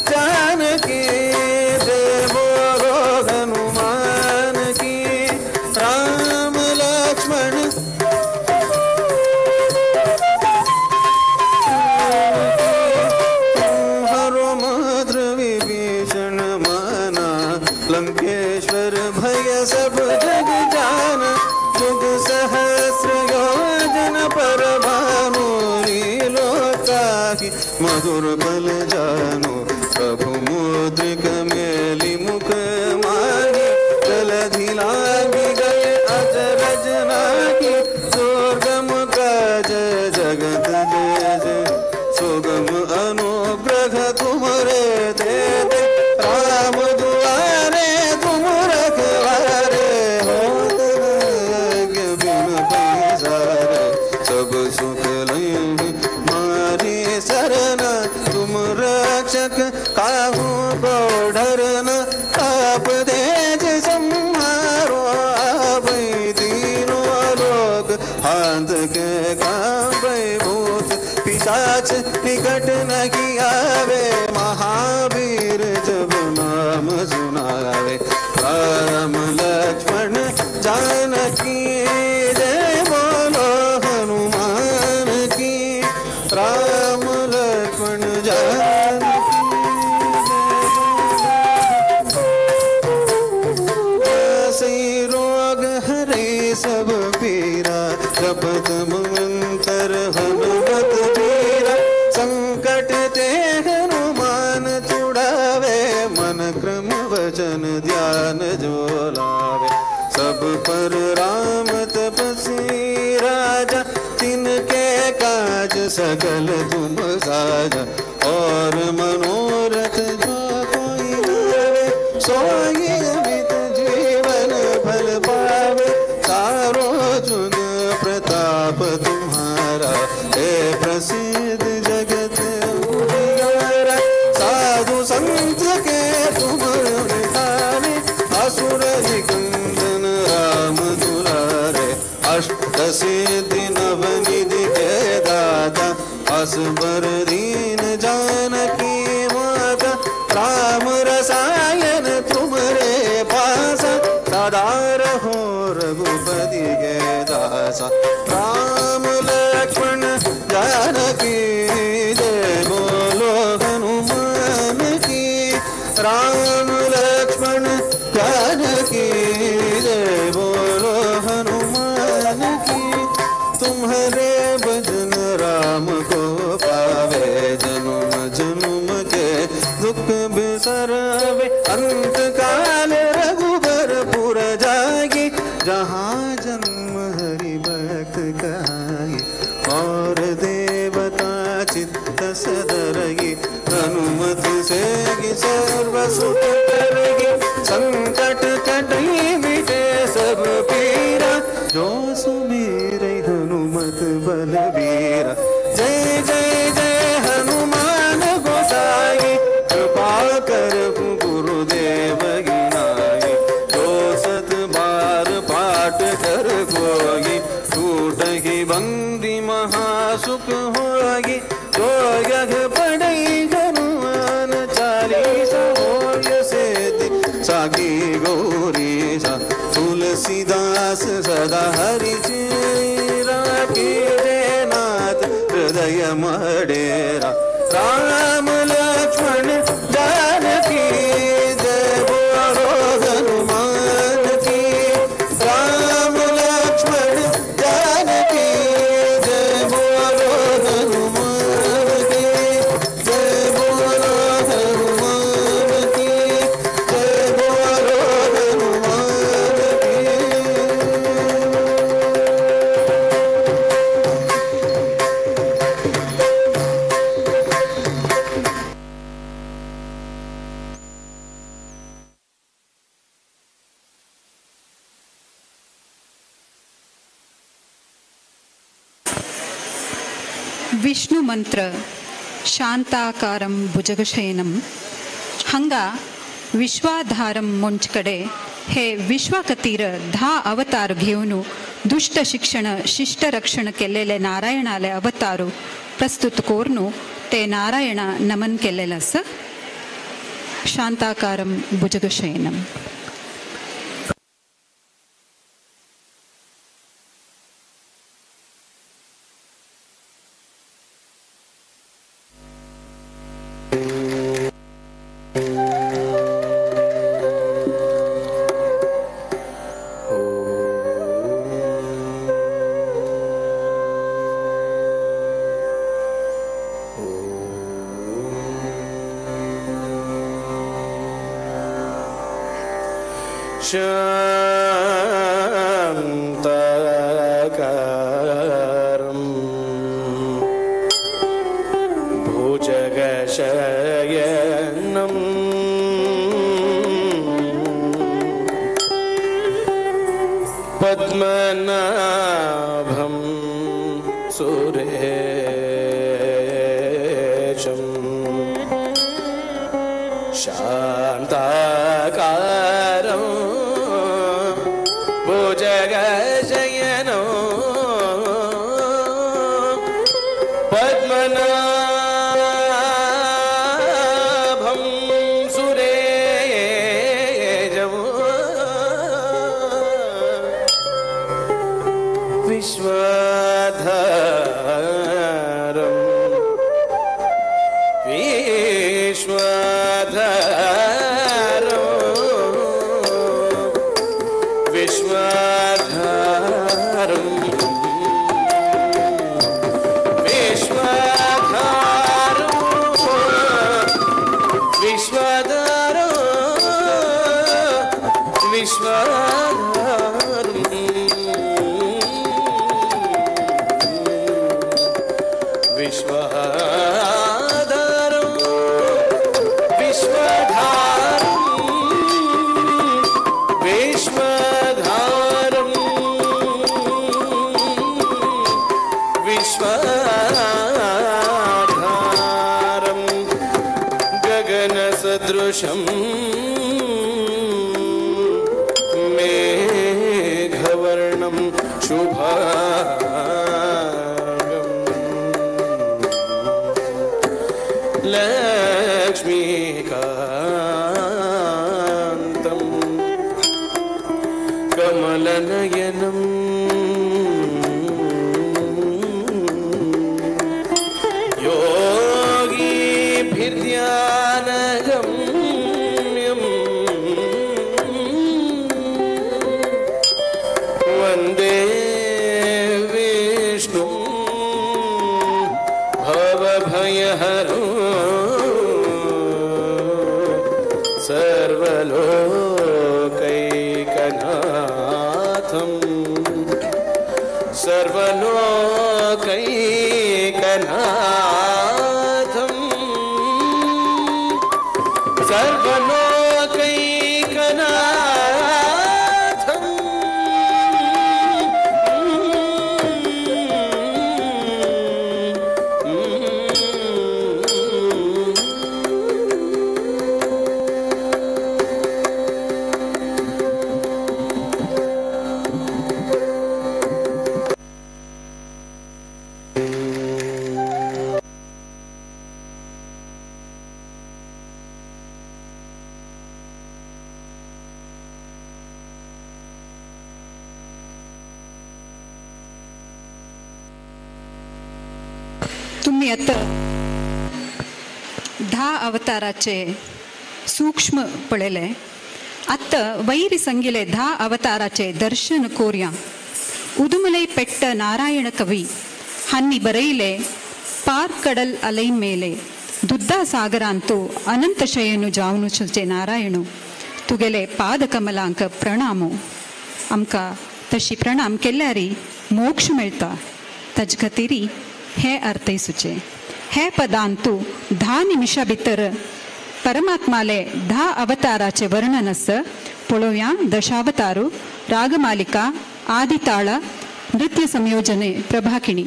जानकी जय बोलो हनुमान की। राम लक्ष्मण हरो माद्र विभीषण माना लंकेश्वर भय सब जग जाना। जुग सहस्र योजन पर भानु लोकाहि मधुर बल जानो। प्रभु मुद्रिक मेलि मुख माहि जलधि लांघि गए अचरज नाहि। दुर्गम काज जगत जय जय सुगम अनुग्रह तुमरे तेते। राम दुआरे तुम रखवारे होत न बिन पैसारे। सब सुख लहि मारी सरना तुम रक्षक काहू को डरना। आप तेज संहारो आपै तीनों लोक हाथ के कांपै भूत पिशाच निकट नहीं आवे। महावीर जब नाम सुनावे राम लक्ष्मण जानकी जय बोलो हनुमान की। राम लक्ष्मण जानकी जय रोग हरे सब पीरा जपत मंत्र हनुमत बीरा। संकट ते हनुमान छुड़ावे मन क्रम वचन ध्यान जो लावे। सब पर राम तपस्वी राजा तिनके काज सकल तुम साजा। और मनोरथ जो कोई लावे सोई अमित जीवन फल पावे। सारो जुग प्रताप तुम्हारा हे प्रसिद्ध जगत उजियारा। साधु संत के तुम रखवारे असुर निकंदन राम दुलारे। अष्ट सिद्धि नवनिधि के दाता असबर दीन जानकी माता। राम रसायन तुमरे पासा सदा रहो रघुपति के दासा। राम लक्ष्मण जानकी जय बोलो हनुमान की। राम लक्ष्मण जानकी जय बोलो हनुमान की। तुम्हारे भजन राम को पावे जन्म जन्म के दुख बिसरावे। अंत काल रघुबर पुर जागी जहाँ जन्म हरि भक्त कहाई। और देवता चित्त सदरगी, हनुमत से सर्व सुख करगी। संकट कटई मिटे सब पीरा, जो सुमेरे हनुमत बलबीरा। जय जय जय हनुमान गोसाई, कृपा करहु गुरुदेव गिनाई। जो सत बार पाठ कर कोई, टूटहि बंदी महासुख होगी। जो यह पढ़ई हनुमान चालीसा, होय सिद्धि सागी गौरीसा। तुलसीदास सदा हरि चेरा, कीजे नाथ हृदय मडेरा। राम लक्ष्मण जानकी जय बोलो हनुमान की। राम लक्ष्मण जानकी जय बोलो हनुमान की। जय बोलो हनुमान की, जय बोलो हनुमान की। विष्णु मंत्र शांताकारं भुजगशयनं हंगा विश्वाधारं मोंचकडे हे विश्वाकतीर 10 अवतार घेऊन दुष्ट शिक्षण शिष्ट रक्षण केलेले नारायणाले अवतारू प्रस्तुत कोरनु ते नारायणा नमन केलेलं असं शांताकारं भुजगशयनं। शान्ताकारं भुजगशयनं पद्मनाभं सुरेशं शान्ताकारं भुजगशयनं पद्मनाभं सुरेशं विश्वाधारं विश्वाधारं विश्वाधारं विश्वाधारं विश्वाधारं विश्वाधारं विश्वाधारं विश्वाधारं विश्वाधारं विश्वाधारं गगनसदृशं मेघवर्णं शुभांगं लक्ष्मीकान्तं कमलनयनं योगिभिर्ध्यानगम्यं वन्दे विष्णुं भवभयहरं सर्वलोकैकनाथम्। सर्वलोकैकनाथं सर्वलोकैकनाथं तुम्ही आता 10 अवताराचे सूक्ष्म पळयले. आतां वैर संगिले 10 अवताराचे दर्शन कोरया. उदुमलೈ ಪೆಟ್ಟ ನಾರಾಯಣ ಕವಿ ಹನ್ನಿ ಬರೆಯಿಲೆ ಪಾರ್ಕಡಲ್ ಅಲೈ ಮೇಲೆ ದುದ್ದ ಸಾಗರಾಂತು ಅನಂತ ಶಯನು ಜಾವನು ಚುಚೆ ನಾರಾಯಣು ತುಗೆಲೆ ಪಾದಕಮಲಾಂಕ ಪ್ರಣಾಮು. आमकां तशी प्रणाम केल्यारी मोक्ष मेळटा ताजे खातीर हे अर्थय सुचे. हे पदांतु 10 निमिषा भितर परमात्माले 10 अवताराचे वर्णन आसा. पळोवया दशावतारू रागमालिका आदिताळ नृत्य संयोजने प्रभाकिणी.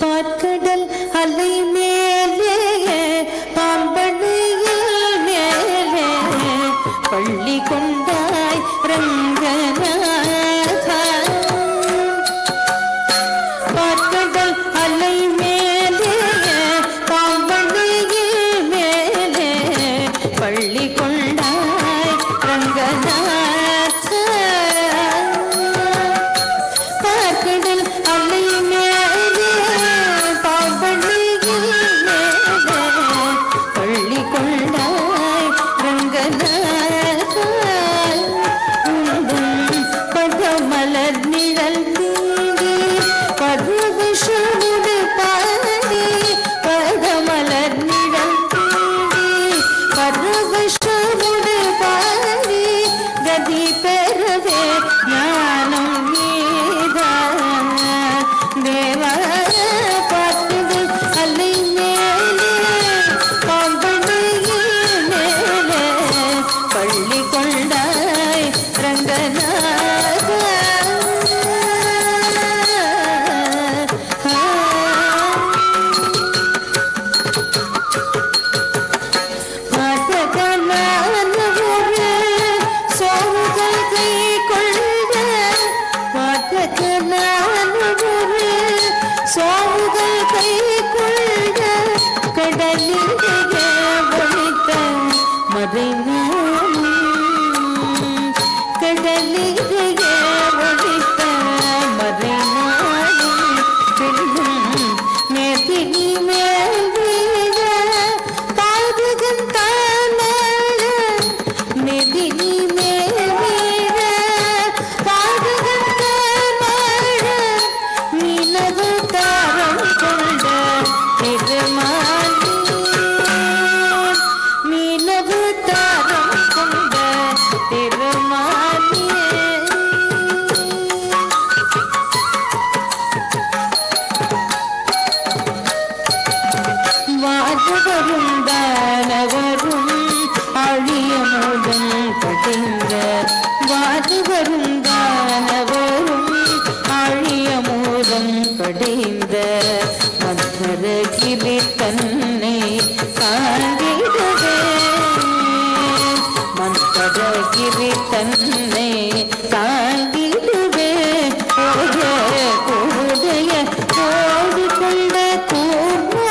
பார்க்கடல் அலை மேலே பாம்பணையில் மேலே பள்ளி கொண்டாய் ரங்கநாதா. பார்க்கடல் அலை மேலே பாம்பணையில் மேலே பள்ளி கொண்டாய் ரங்கநாதா. பார்க்கடல் அலை மேலே பாம்பணையில் மேலே பள்ளி கொண்டாய் ரங்கநாதா. உந்தன் பதமலர் நிழல் தீண்டி பரவசமுடு பாடி பதமலர் நிழல் தீண்டி பரவசமுடு பாடி கதி பெறவே ஞானம் நீதான் தேவா. பார்க்கடல் அலை மேலே பாம்பணையில் மேலே பள்ளி கொண்டாய் ரங்கநாதா. பார்த்தகனானவரே சோமுகள் கை கொண்ட பார்த்தகனானவரே சோமுகள் கை கொண்ட கடலிலேயே ஒழித்த மறைநாமம் கடலிலேயே ஒழித்த மறைநாமம் பின்னும் மேதினி மேல் வீழ பாதுகன் தானாள மெதினி மேல் வீழ பாதுகன் தானாள மீனவு தாரம் கொண்ட பெருமானே மீனவு தாரம் கொண்ட பெருமானே. வானவரும் தானவரும் அழியமுடன் கடிந்த வானவரும் தானவரும் அழியமுடன் கடிந்த மத்தரகிரி தன்னை தாங்கிடவே மத்தரகிரி தன்னை தாங்கிடவே உதய கோடி கொண்ட கூர்மாவதாரம்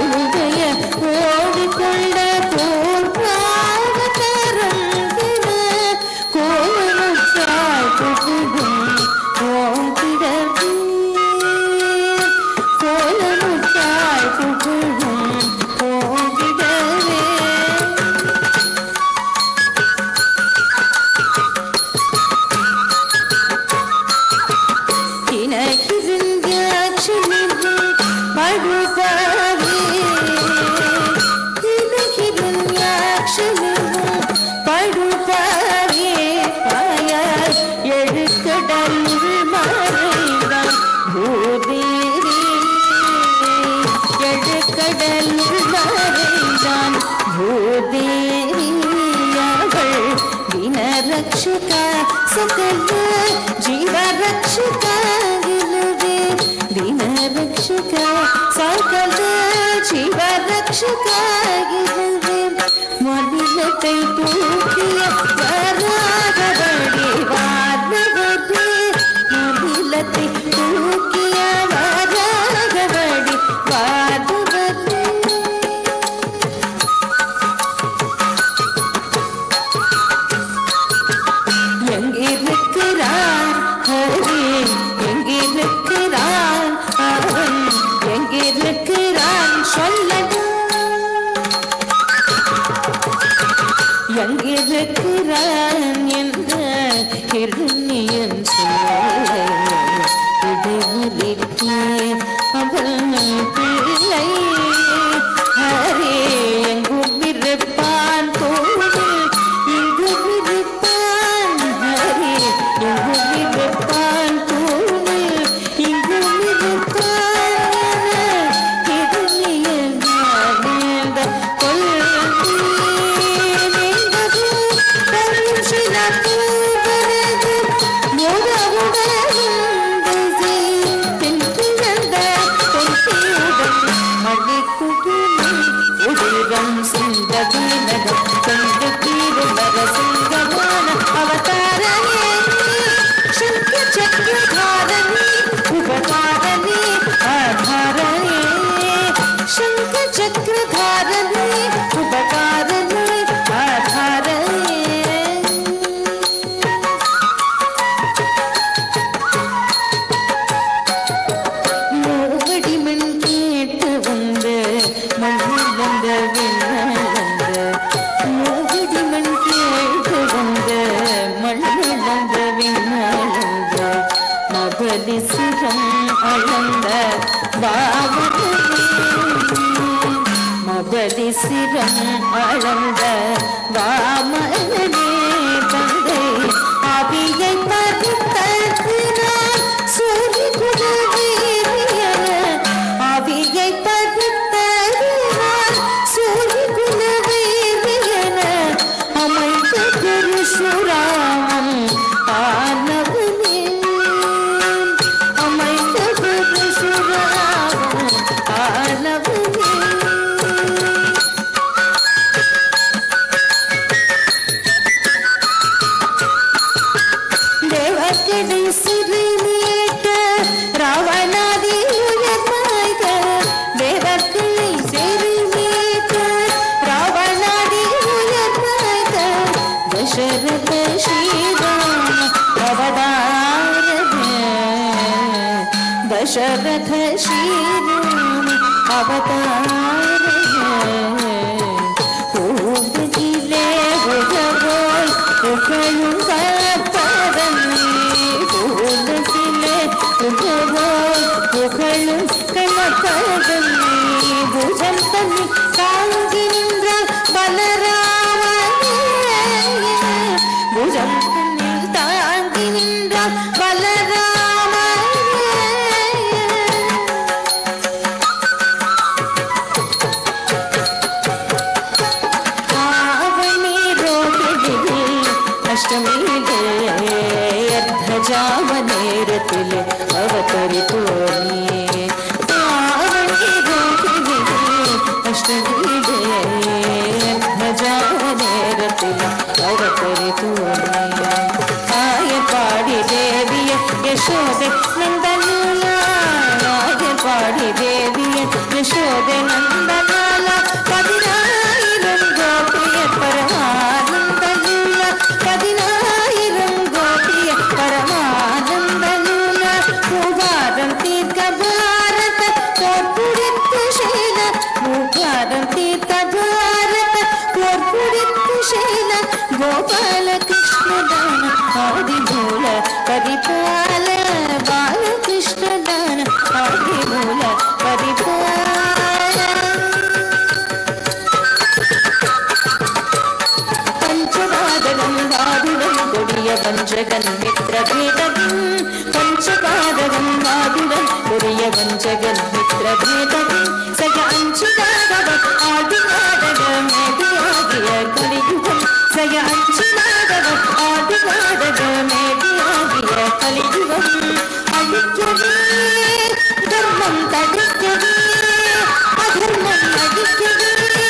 உதய கோடி கொண்ட கூர்மாவதாரம் ರಕ್ಷಕ ಸಕಲ ಜೀವ ರಕ್ಷಕ ಗೆಲುವೆ ದೀನ ರಕ್ಷಕ ಸಕಲ ಜೀವ ರಕ್ಷಕ ಗೆಲುವೆ ಮನಿಲத்தை தூக்கிய வராகவடி வார்ணவதி மனிலத்தை தூக்கிய வராகவடி வார்ணவதி எங்கிருக்கிறான் ஹரி எங்கிருக்கிறான் அவன் எங்கிருக்கிறான் சொல்லடா எங்கிருக்கிறான் என்ற ஹிரண்யன் இடைமறித்தேன் அவன் பிள்ளை ஹரே எங்கும் இருப்பான் தோழில் இங்கும் இருப்பான் ஹரே எங்கும் இருப்பான் தோழில் இங்கும் இருப்பான் என ஹிரண்யன் चक्रधारणे उपकारणे आधारणे மூவடி மண் கேட்டு வந்து மண்ணில் வந்த விண்ணளந்த மூவடி மண் கேட்டு வந்த மண்ணில் வந்த விண்ணளந்த மபலி சிரம் அளந்த பாவனே மபலி சிரம் அளந்த வாமனே தந்தை அபியை பறித்ததினால் சூரிய குலவீரியன அபியை பறித்ததினால் சூரிய குலவீரியன அமைந்த பரசுராமன் ஆனவனே அமைந்த பரசுராமன் ஆனவனே தேவக்கடை சிறை நீட்ட ராவணாதி உயர்மாய்த தேவர்களை சிறை நீட்ட ராவணாதி உயர்மாய்த தசரத ஸ்ரீராம அவதாரமே தசரத ஸ்ரீராம அவதாரமே பூங்குயிலே உழவோல் புகழும் கலப்பதனே பூங்குயிலே உழவோல் புகழும் கலப்பதனே பூஜம் தன்னை தாங்கி நின்றால் பலராமனே பூஜம் தன்னை தாங்கி நின்றால் பலராமனே ஆவணி ரோகிணியில் அஷ்டமியிலே அர்த்தஜாம நேரத்திலே அவதரித்தோனே ஆவணி ரோகிணியில் அஷ்டமியிலே அர்த்தஜாம நேரத்திலே அவதரித்தோனே ஆயப்பாடி தேவிய யசோதை நந்தலாலா ஆயப்பாடி தேவிய யசோதை நந்தலாலா 10000 கோபிய பரமானந்தலூலா 10000 கோபிய பரமானந்தலூலா மூவாரம் தீர்க்க பாரத போர் புடித்த சேன மூவாரம் தீர்த்த பாரத போர் புடித்த சேன கோபால கிருஷ்ணதான ஆதிமூல பரிபால பாலகிருஷ்ணதான ஆதிமூல பரிபால பஞ்சபாதகம் வாதுடன் கொடிய வஞ்சகன் மித்ர பேதகம் பஞ்சபாதகம் வாதுடன் கொடிய வஞ்சகன் மித்ர பேதகம் சக அஞ்சுதாதவன் ஆதிநாதக மேதியாகிய கலியுகம் சக அஞ்சுதாதவன் ஆதி ஆதிநாடகமே ஆகிய கலியுகம் அழிக்கவே தர்மம் தடுக்கவே அதர்மம் அழிக்கவே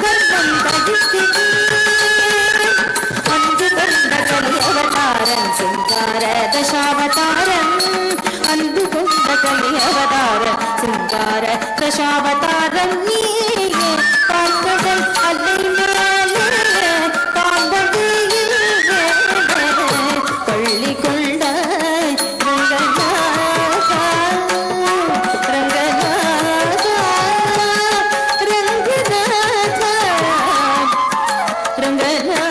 தர்மம் தடுக்கவே அன்று கொண்ட கலி அவதாரம் சிங்கார தசாவதாரம் அன்பு கொண்ட கலி அவதாரம் சிங்கார தசாவதாரம் நீயே பார்க்கடல் அலை மேலே பாம்படியில் பள்ளி கொண்ட ரங்கநாதா ரங்கநாதா ரங்கநாதா ரங்கநாதா.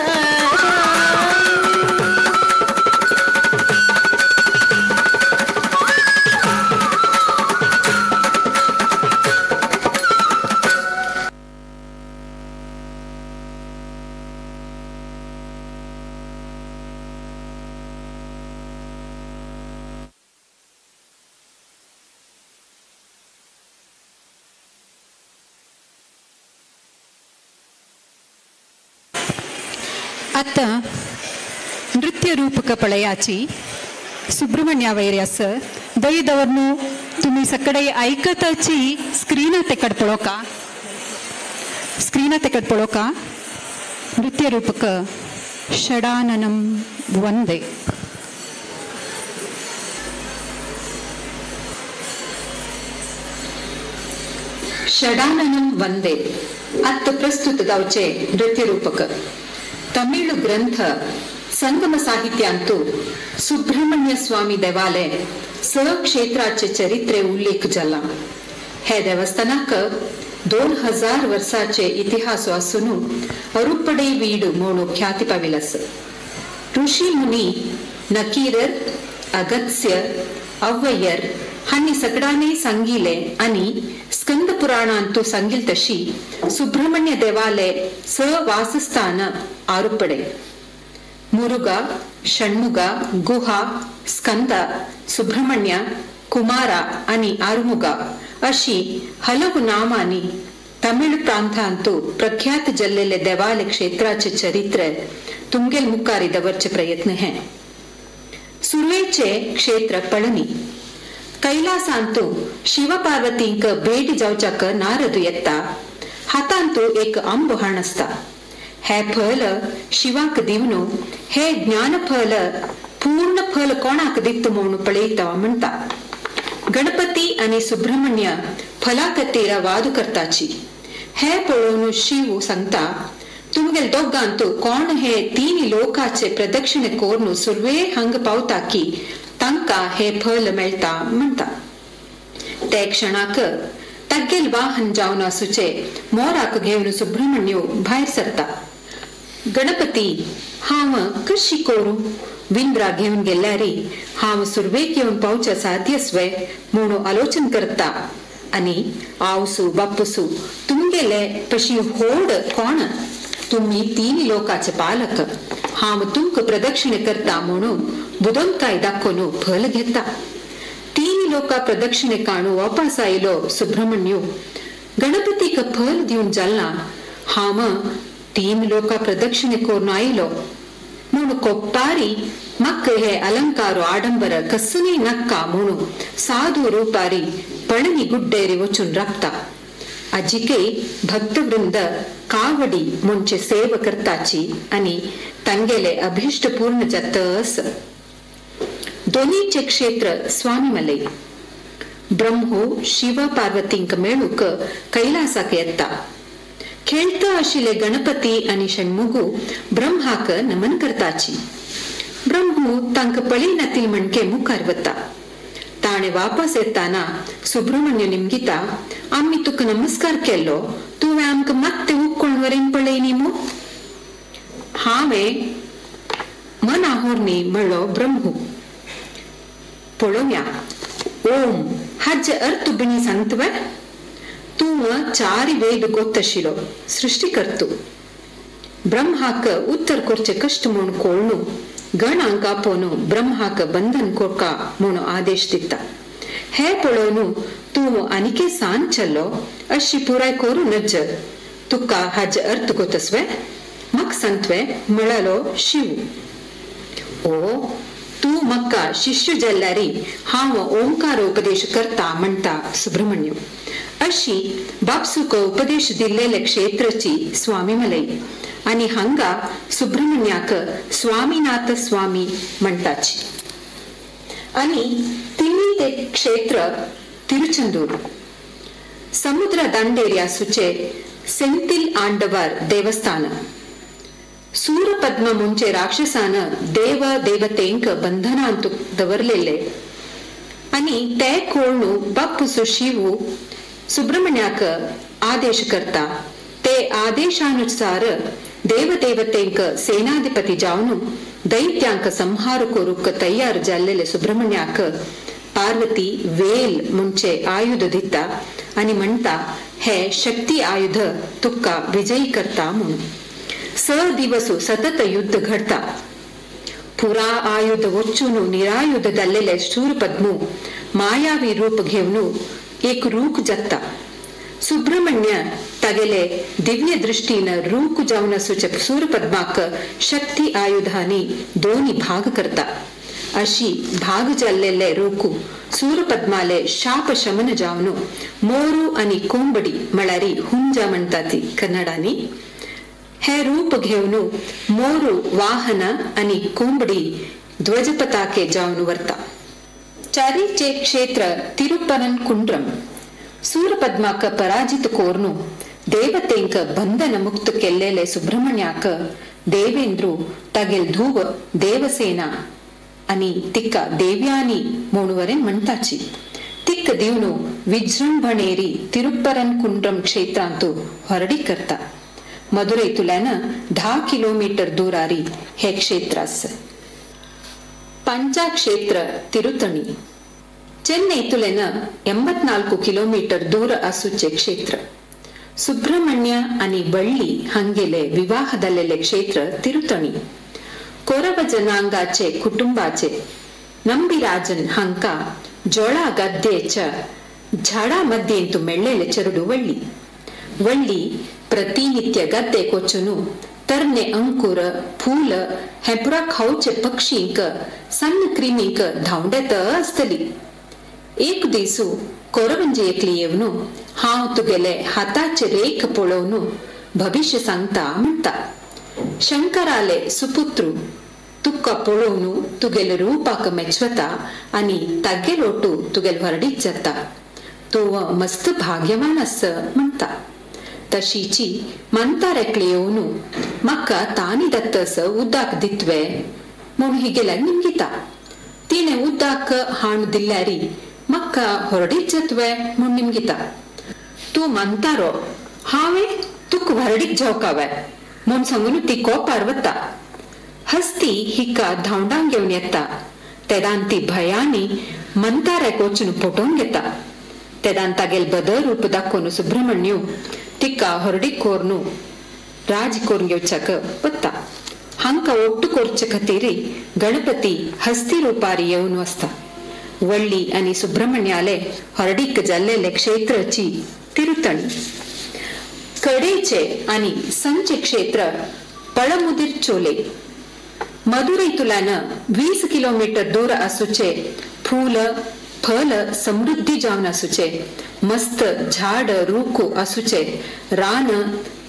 आतां नृत्य रूपक पळयाची सुब्रमण्या वैर्यास दई दवरनु तुम्ही सकडे ऐकताची स्क्रीना तेकड पळोका स्क्रीना तेकड पळोका नृत्य रूपक षडाननम वंदे. षडाननम वंदे अत्त प्रस्तुत गावचे नृत्य रूपक तमिळ ग्रंथ संगम साहित्यांतु सुब्रह्मण्य स्वामी देवालय स क्षेत्राचे चरित्रे उल्लेख जाला. हे देवस्थानाक 2000 वर्षाचे इतिहास आसून अरुपडे वीड म्हणून ख्याती पाविल आसा. ऋषी मुनी नकीरर अगत्य अव्वयर हांणी सगळ्यांनी सांगिले आनी स्कंद पुराणांतु सांगिल तशी सुब्रह्मण्य देवालय स वासस्थान आरुपडे. मुरुगा षण्मुगा गुहा स्कंद सुब्रह्मण्य कुमारा आणि आरुमुगा अशी हलवु नामानी तमिळ प्रांतांतु प्रख्यात जल्लेले देवालय क्षेत्राचे चरित्र तुमगेल मुखारी दवरचे प्रयत्न है. सुर्वेचे क्षेत्र पळणी कैलासांतु शिवपार्वतींक भेट जावच्याक नारद येता हातांतु एक अंब हाणसता. हे फल शिवाक दिवनु हे ज्ञानफल पूर्ण फल कोणाक दित्त म्हणून पळयता म्हणता. गणपती आणि सुब्रह्मण्य फलाकतेरा वाद करताची. हे पळोवन शिव सांगता तुमगेल दोगांतु कोण हे तीन लोकाचे प्रदक्षिणे कोरनु सुर्वे हंग पावता की तांका हे फल मेळता म्हणता. ते क्षणाक तागेल वाहन जावन आसूचे मोराक घेवन सुब्रह्मण्य भायर सरता. गणपती हांव कशी करूं विंद्रा घेवन गेल्यारी हांव सुर्वेक येवन पावच्या साध्यस्वे म्हणून आलोचन करता आनी आवसू बापूसू तुमगेले पशी होड कोण तुम्ही तीन लोकाचे पालक हांव तुमकां प्रदक्षिणे करता म्हणून बुदंतकाय दाखोवन फल घेता. तीन लोका प्रदक्षिणे काणू वापस आयलो सुब्रह्मण्य गणपतीक फल दिवन जालना हांव तीन लोका प्रदक्षिणे करून आयलो म्हणून कोप्पारी मक्क हे अलंकारो आडंबर कसनी नक्का म्हणून साधू रूपारी पळणी गुड्डेरी वचून राखता. आजिके भक्तवृंद कावडी म्हणचे सेव करताची आणि तांगेले अभीष्ट पूर्ण जातस. दोनीचे क्षेत्र स्वामीमलई ब्रह्मो शिव पार्वतींक मेळूक कैलासाक येता. खेळता आशिल्ले गणपती आनी षण्मुगु ब्रह्माक नमन करताची. ब्रह्मू तांकां पळयनातील म्हणके मुखार वता. ताणें वापस येताना सुब्रह्मण्य निमगिता आमी तुका नमस्कार केल्लो तुवें आमकां मात्ते उक्कोण वरेन पळयनी मू हांवें मनाहोरनी म्हणलो ब्रह्मू. पळोवया ओम हाजे अर्थ बिणी सांगतवे तूं चारी वेद गोत्तशिलो सृष्टी करतू. ब्रह्माक उत्तर करचे कश्ट म्हूण कोळणू गणांक आपोवन ब्रह्माक बंधन कोरका म्हूण आदेश दिता. हे पळोवन तूं आनीके सान चल्लो अशी पुराय करू नज तुका हाजे अर्थ गोतस्वे म्हाका सांगतवे म्हळालो शिव. ओ तूं म्हाका शिष्य जाल्यारी हांव ओंकार उपदेश करता म्हणटा सुब्रमण्य. अशी बापसूक उपदेश दिल्लेले क्षेत्रची स्वामी मलई आनी हांगा सुब्रमण्याक स्वामीनाथ स्वामी म्हणटाची. आनी तिन्ही ते क्षेत्र तिरुचंदूर समुद्र दांडेरी आसूचे सेंतील आंडवार देवस्थान. सूरपद्म ಮುಂಚೆ ರಾಕ್ಷಸಾನ ದೇವ ದೇವತೆಂಕ ಬಂಧನಾಂತು ದವರ್ಲೆಲೆ आणि ते कोळणू बाप्पुसो शिवू सुब्रमण्याक आदेश करता. ते आदेशानुसार देवदेवतेंक सेनाधिपती जावनु दैत्यांक संहार करूक तयार जाल्लेले सुब्रमण्याक पार्वती वेल मुंचे आयुध दिता आणि म्हणता हे शक्ती आयुध तुक्का विजयी करता म्हणून. स दिवसु सतत युद्ध घडता. पुरा आयुध वच्चूनु निरायुध दल्लेले शूरपद्मु मायावी रूप घेवनु एक रूख जत्ता. सुब्रमण्य तगेले दिव्य दृष्टीन रूख जावन सुचे सूरपद्माक शक्ती आयुधानी दोनी भाग करता. अशी भाग जाल्लेले रूकु सूरपद्माले शाप शमन जावनु मोरू आणि कोंबडी म्हळ्यारी हुंजा म्हणटा ती कन्नडानी हे रूप घेवनु मोरू वाहन आणि कोंबडी ध्वजपताके जावन वर्ता. चारीचे क्षेत्र तिरुपरन कुंड्रम सूरपद्माक पराजित कोर्नु देवतेंक बंधन मुक्त केल्लेले सुब्रमण्याक देवेंद्रू तगेल धूव देवसेना आणि तिक्का देव्यानी म्हणूवरेन म्हणताची. तिक्क दिवनु विजृंभणेरी तिरुपरन कुंड्रम क्षेत्रांतु ಹೊರಡಿ करता. मदुरै तुल्यान 10 किलोमीटर दूरारी हे क्षेत्रास. पंचाक्षेत्र तिरुतणी ಚೆನ್ನೈ ತುಲೆನ 84 किलोमीटर दूर आसूचे क्षेत्र. सुब्रमण्य आणि वಳ್ಳಿ हंगेले विवाहदल्लेले क्षेत्र तिरुतणी. कोरव जनांगाचे कुटुंबाचे ನಂಬಿರಾಜನ್ ಹಂಕ ಜೋಳ ಗದ್ದೆಚ झाडा मध्येंतु मेळ्ळेले चरಡು वಳ್ಳಿ. वಳ್ಳಿ प्रतिनित्य गद्दे कोचुनु तरणे अंकुर फूल हे पुरा खावचे पक्षींक सन्न क्रिमींक धांवडेत आसतली. एक दिसू कोरवंजे एकली येवनु हांव तुगेले हाताचे रेख पळोवनु भविष्य सांगता म्हणटा. शंकराले सुपुत्रू तुक्का पळोवनु तुगेले रूपाक मेचवता आनी तागेलोटू तुगेल व्हरडीक जाता. तूं मस्त भाग्यवान आस म्हणटा. तशीची मंतार एकले येवनु म्हाका तानी दत्तस उदक दित्वे म्हूण हिगेल्याक निमगिता. तिणें उदक हाण दिल्यारी म्हाका व्हरडीक जातवे म्हूण निमगिता. तूं मंतारो हांवें तुका व्हरडीक जावकावे म्हूण सांगून ती कोपार वता. हस्ती हिका धांवडांक घेवन येता. तेदान ती भयानी मंताऱ्याक वचून पोटोवन घेता. तेदान तागेल बदर रूप दाखोवन सुब्रमण्यू तिका हरडीक कोरनु राज कोरून घेवच्याक वता. हांकां ಒಟ್ಟು कोरचे खातीर गणपती हस्ती रुपारी येवन वसता. वಳ್ಳಿ आनी सुब्रमण्याले हरडीक जाल्लेले क्षेत्रची तिरुतणी. कडेचे आनी संचे क्षेत्र पळमुदीर चोले. मदुरै तुलान 20 किलोमीटर दूर आसूचे फूल फल समृद्धी जावन आसूचे मस्त झाड रूख आसूचे रान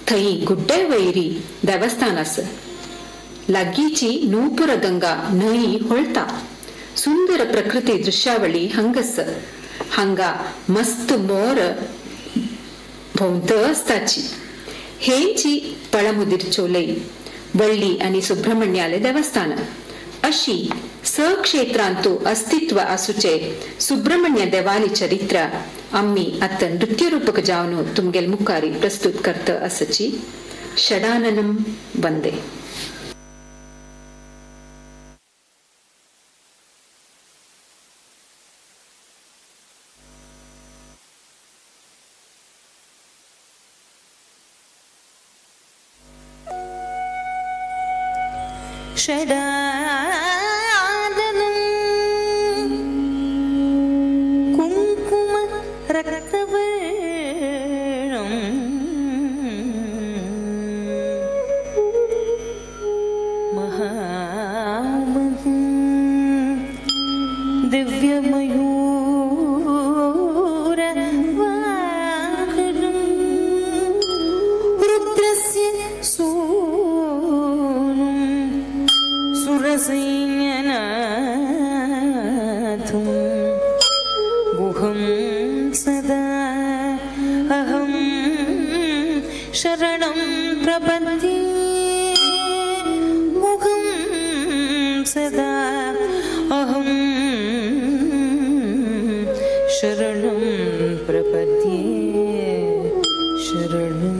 थंय गुड्डे वैरी देवस्थान आस. लागींची नूपुर गंगा न्हंय होळता. सुंदर प्रकृती दृश्यावळी हंगस. हांगा मस्त मोर भोंवत आसताची. हेंची पळमुदीर चोलई वಳ್ಳಿ आनी सुब्रमण्याले देवस्थान. अशी स क्षेत्रांतु अस्तित्व आसूचे सुब्रमण्य देवाली चरित्र आम्ही आतां नृत्यरूपक जावन तुमगेल मुखारी प्रस्तुत करता आसची. षडाननम वंदे. षडाननं कुङ्कुम रक्तवर्णं महामदं दिव्यमयूरवाहनं रुद्रस्य सूनुं सुरसैन्यनाथं गुहं सदा अहं शरणं प्रपद्ये गुहं सदा अहं शरणं प्रपद्ये शरणं.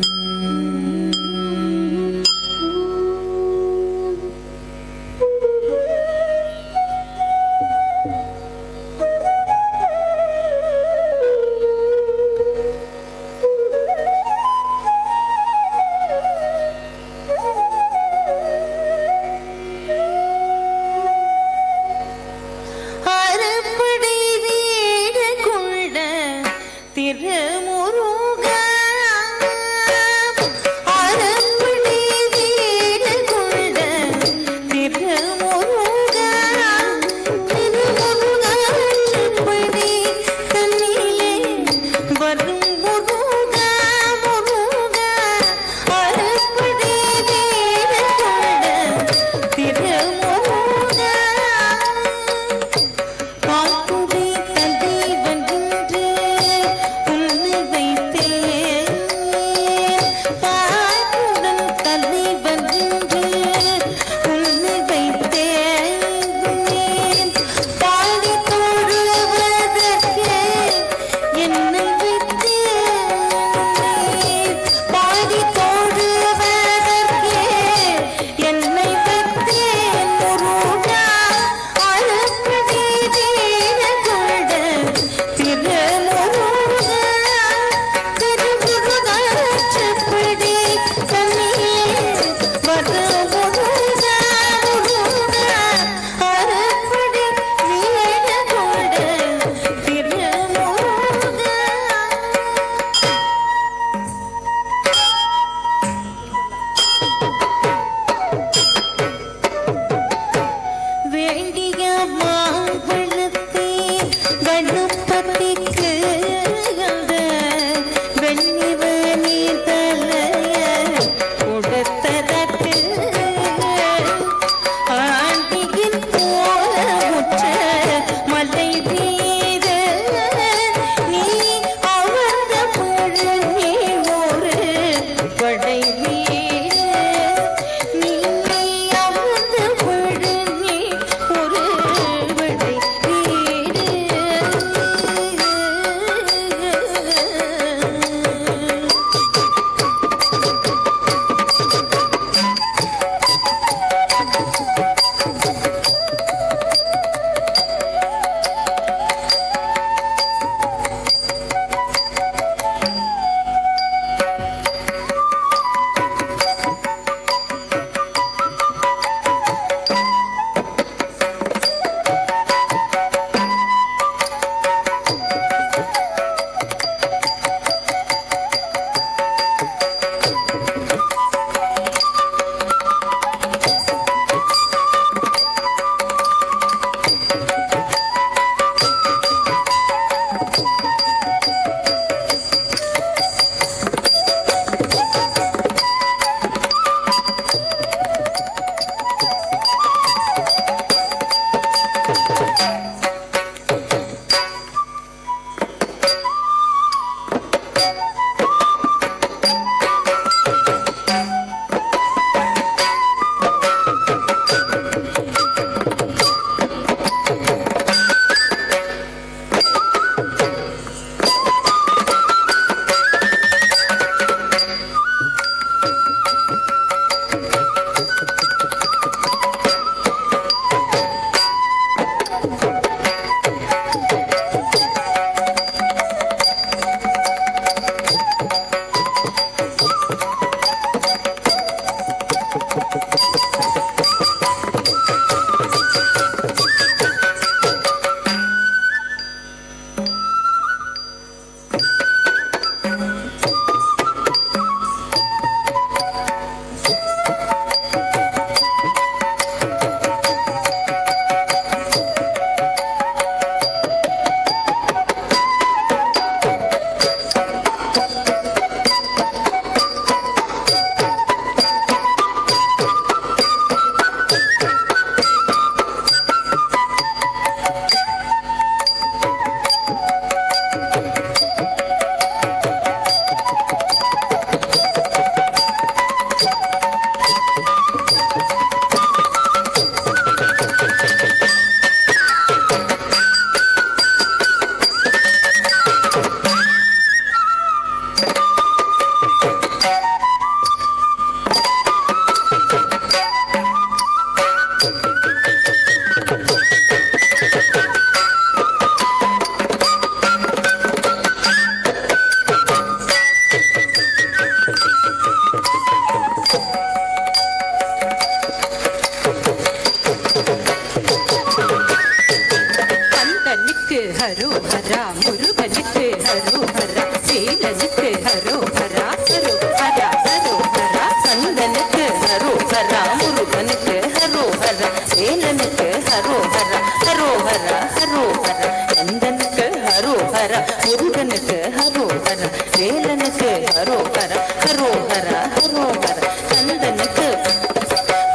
ஹரோஹரா, முருகனுக்கு ஹரோஹரா, வேலனுக்கு ஹரோஹரா, ஹரோஹரா ஹரோஹரா, கந்தனுக்கு ஹரோஹரா, முருகனுக்கு ஹரோஹரா, வேலனுக்கு ஹரோஹரா, ஹரோஹரா ஹரோஹரா, கந்தனுக்கு ஹரோஹரா, முருகனுக்கு ஹரோஹரா, வேலனுக்கு ஹரோஹரா, ஹரோஹரா ஹரோஹரா, கந்தனுக்கு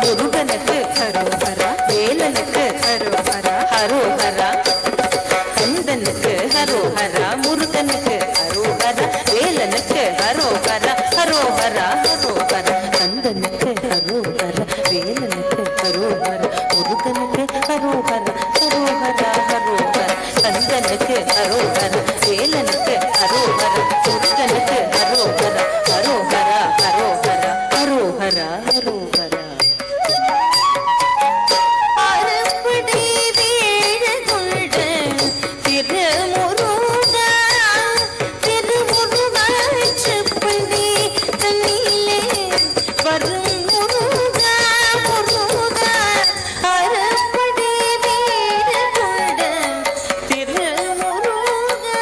முருகனுக்கு ஹரோஹரா, வேலனுக்கு ஹரோஹரா, ஹரோஹரா, கந்தனுக்கு ஹரோஹரா, முருகனுக்கு ஹரோஹரா, வேலனுக்கு ஹரோஹரா, ஹரோஹரா ஹரோஹரா, கந்தனுக்கு ஹரோஹரா, வேலனுக்கு ஹரோஹரா, முருகனுக்கு ஹரோஹரா, ஹரோஹரா ஹரோஹரா, கந்தனுக்கு ஹரோஹரா, வேலனுக்கு ஹரோஹரா, முருகனுக்கு ஹரோஹரா, ஹரோஹரா ஹரோஹரா, ஹரோஹரா ஹரோஹரா. அறுபடை வேழ திருமுருகா, திருமுருகாற்றுப்படி தன்னிலே வரும் முருகா முருகா, அறுபடை வேழ திருமுருகா.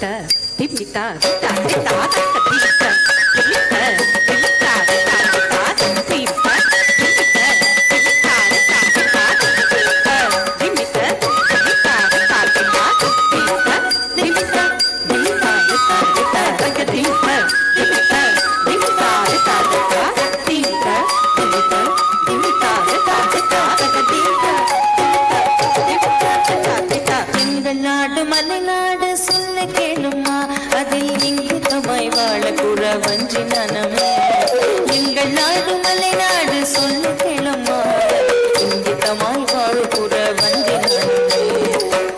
Dhimita dhita dhita dhita dhimita dhimita dhita dhita dhimita dhimita dhimita dhita dhita dhimita dhimita dhita dhita dhimita dhimita dhita dhita dhimita dhimita dhimita dhita dhita dhimita dhimita dhita dhita dhimita dhimita dhita dhita. எங்கள் நாடு மலைநாடு சொல்ல கேளும்மா, அதில் இங்கிதமாய் வாழ குற வஞ்சி நனமே. எங்கள் நாடு மலைநாடு சொல்ல கேளும்மா, இங்கிதமாய் வாழ குற வஞ்சி நனமே.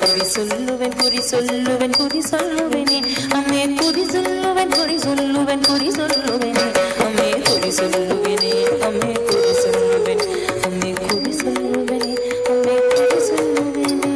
குறி சொல்லுவேன் குறி சொல்லுவேன் குறி சொல்லுவேனே அம்மே, குறி சொல்லுவேன் குறி சொல்லுவேன் குறி சொல்லுவேனே அம்மே, குறி சொல்லுவேனே அம்மே, குறி சொல்லுவேன் அம்மே, குறி சொல்லுவேனே அம்மே, குறி சொல்லுவேனே.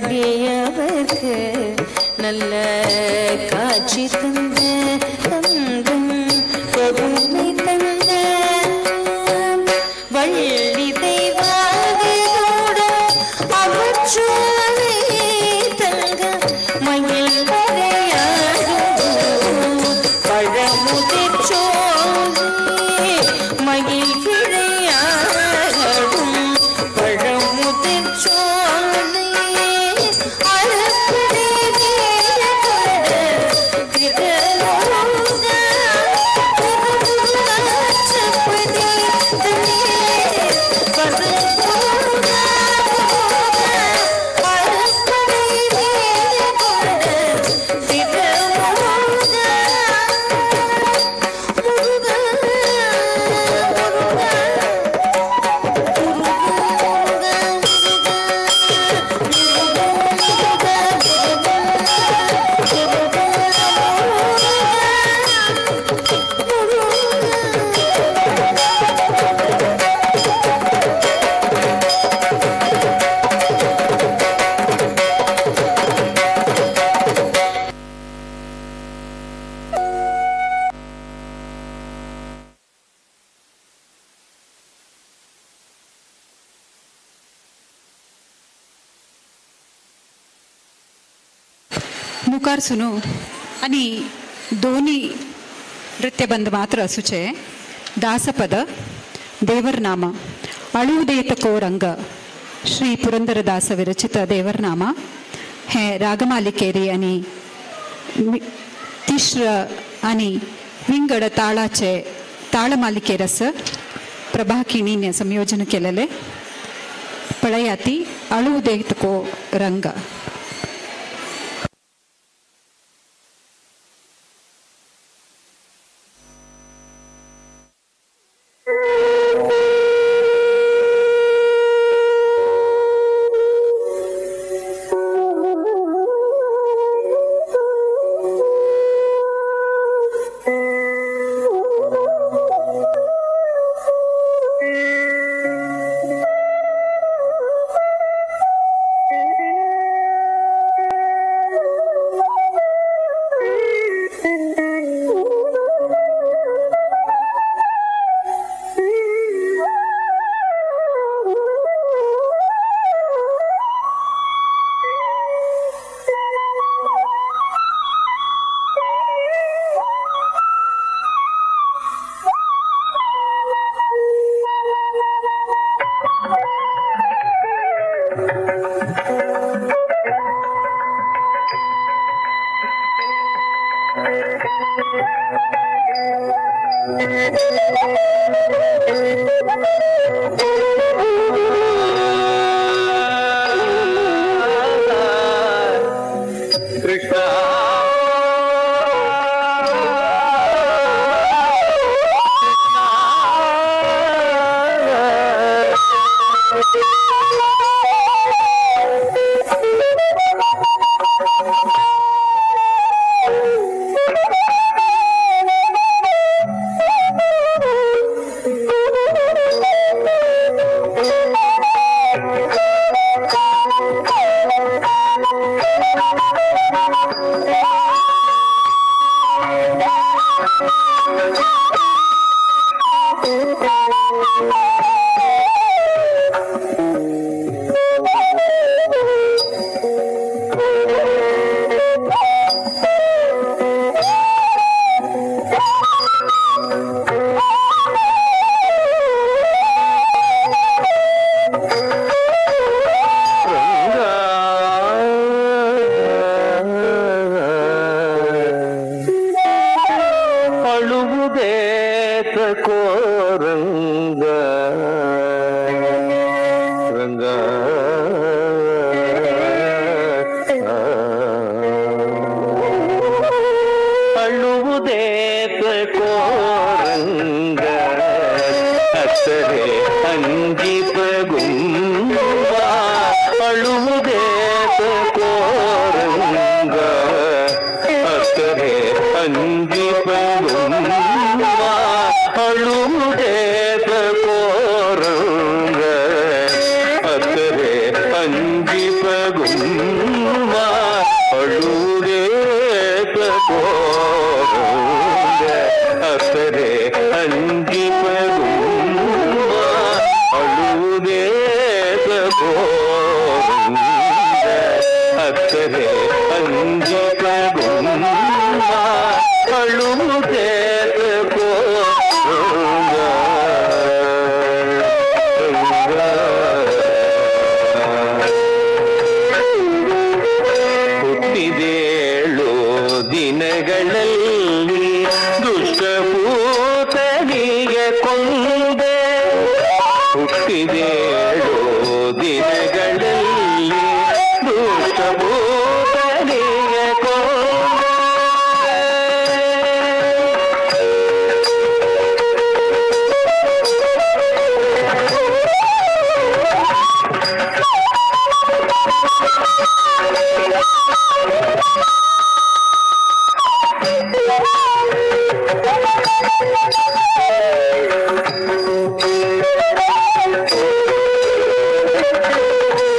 அடியவர்க்கு நல்ல காட்சி தந்த தந்தம் கருணை தந்த வள்ளி தெய்வாதியோடு அவற்றோடு தங்க மயில் வரையாடும் பழமுதிர் சோலை மயில் விளையாடும் பழமுதிர் சோலை அழகுடை வீரகொண்ட मुखार सुनू आनी दोनी नृत्यबंध मात्र असूचे दासपद देवरनाम अळुदेत को रंग श्री पुरंदरदास विरचित देवरनामा हे रागमालिकेरी आनी तिश्र आनी विंगड ताळाचे ताळमालिकेरस प्रभाकिणीने संयोजन केलेले पळयाती अळुदेत को रंग. Thank you.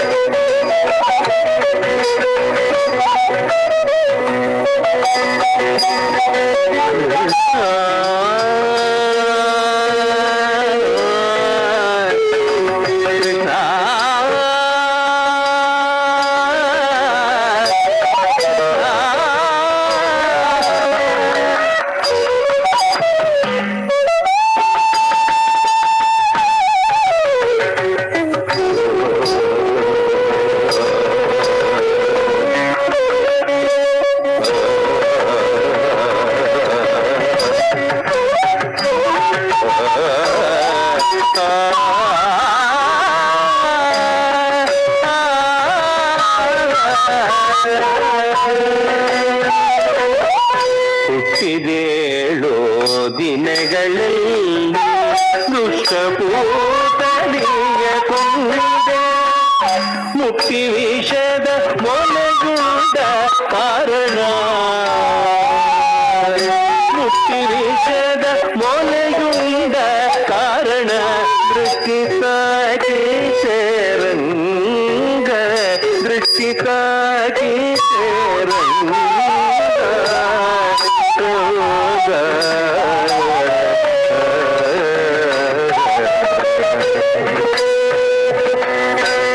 ಹುಟ್ಟಿದೇಳೋ ದಿನಗಳಲ್ಲಿ ದುಷ್ಟಪೂತನಿಯ ಕೊಂದೆ ಮುಕ್ತಿ ವಿಷದ ಮೊಲೆಗುಂಡ ಕಾರಣ ಮುಕ್ತಿ ವಿಷದ ಮೊಲೆಗುಂಡ ಕಾರಣ ದೃಷ್ಟಿ ತಾಕಿ ಶರಂಗ ದೃಷ್ಟಿ ತಾಕಿ ಶರಂಗ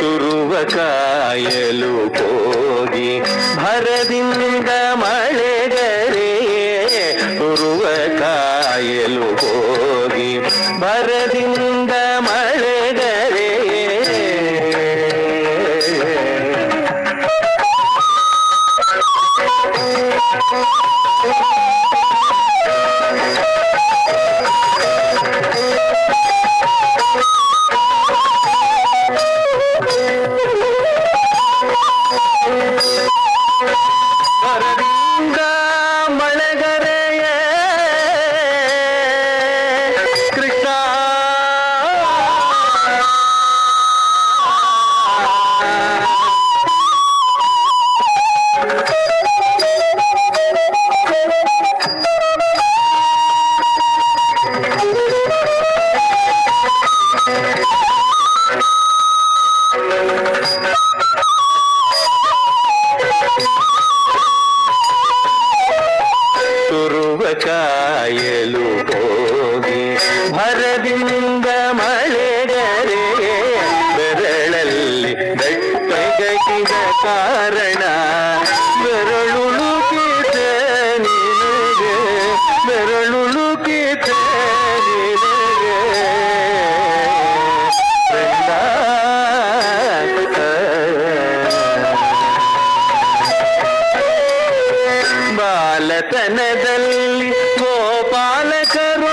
ತುರುವ ಕಾಯಲು ಹೋಗಿ ಭರದಿಂದ ಮಳೆಗರೆ ತುರುವ ಕಾಯಲು ಹೋಗಿ ಭರದಿಂದ ಮಳೆಗರೆ ಭರದಿಂದ ಮಳೆಗರೆಯ ಕೃಷ್ಣ ತುರುವ ಕಾಯಲು ಹೋಗಿ ಭರದಿಂದ ಮಳೆಗರೆ ಬೆರಳಲ್ಲಿ ದಟ್ಟಗಟಿದ ಕಾರಣ ಬೆರಳುಳುಕಿತ ನಿನಗೆ ಬೆರಳುಳುಕಿತ ನಿನಗೆ ಬಾಲತನದಲ್ಲಿ ಗೋಪಾಲಕರೊಡಗೂಡಿ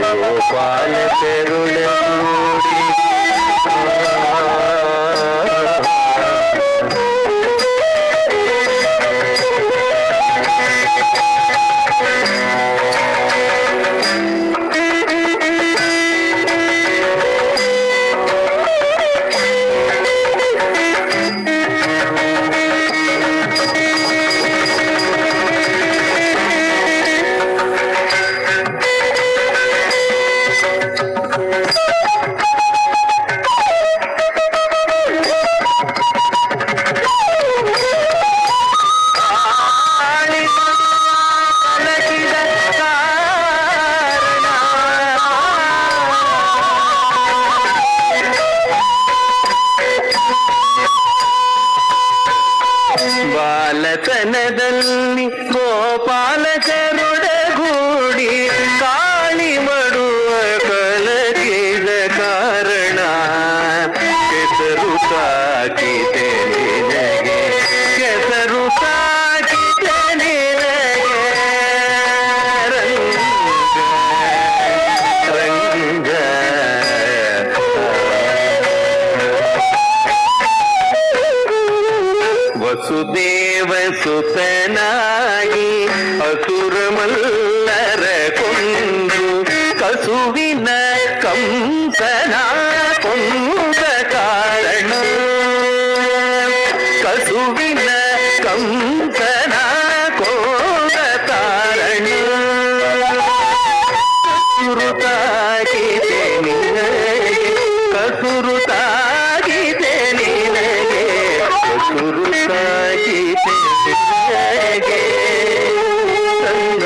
ಗೋಪಾಲ ತೆರುಳಗೂಡಿ ಬಾಲತನದಲ್ಲಿ ಗೋಪಾಲಕರೊಡಗೂಡಿ ಕಾಳಿ ಮಾಡುವ ಕಲಕಿದ ಕಾರಣ ಕೆಸರು ತಾಕಿದೆ ನಿನಗೆ ಕೆಸರು ತಾಕಿದೆ ನಿನಗೆ ರಂಗ ರಂಗ ವಸುದೇವ ಸುತನಾಗಿ ಅಸುರಮಲ್ಲರ ಕೊಂದು ಕಸುವಿನ ಕಂಸನ ಕೊಂದ ಕಾರಣ ಕಸುವಿನ ಕಂಸನ ಕೊಂದ ಕಾರಣ ಕಸುರುತಾಗಿದೆ ನಿನಗೆ ಕಸುರುತಾಗಿದೆ ನಿನಗೆ ಕಸುರುತಾಗಿದೆ ನಿನಗೆ ರಂಗ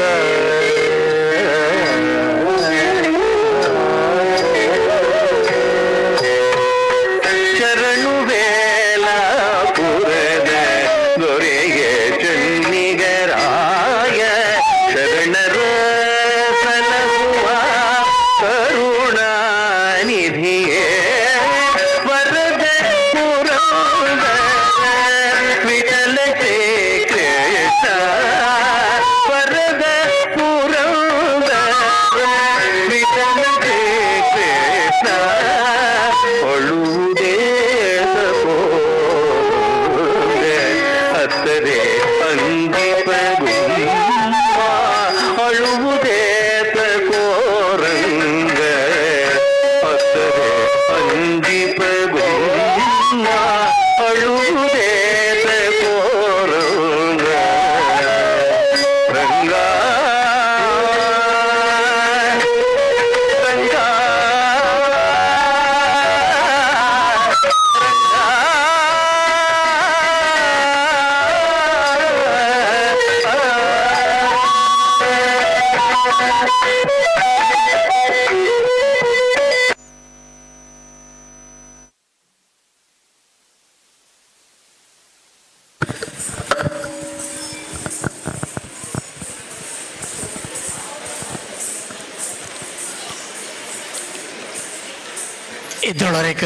इद्दोळरेक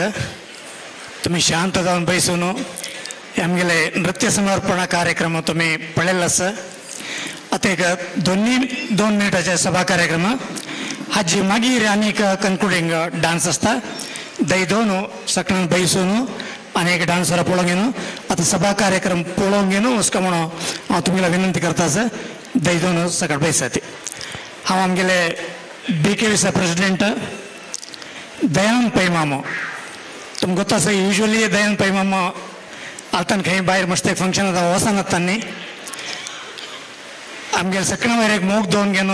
तुमी शांत जावन बैसून आमगेले नृत्य समर्पण कार्यक्रम तुमी पळयल्लो आसा. आतां एक 2 मिनटाचे सभा कार्यक्रम हाजी मागीर आनीक कन्क्लुडींग डान्स आसता. दय दोन सगळ्यां बैसून आनी एक डान्सर पळोवंक घेवन आतां सभा कार्यक्रम पळोवंक घेवन वचका म्हणून हांव तुमगेला विनंती करता आसा. दय दोन सकाळ बैसाती. हांव आमगेले BKVC president Dayanand Pai मामो तुमकां गोत्ता आसा. युज्वली दयानंद पै मामो आतां खंय भायर मस्त एक फंक्शन आतां वचनात तांणी आमगेले सगळ्यां वयर एक मोग दवरून घेवन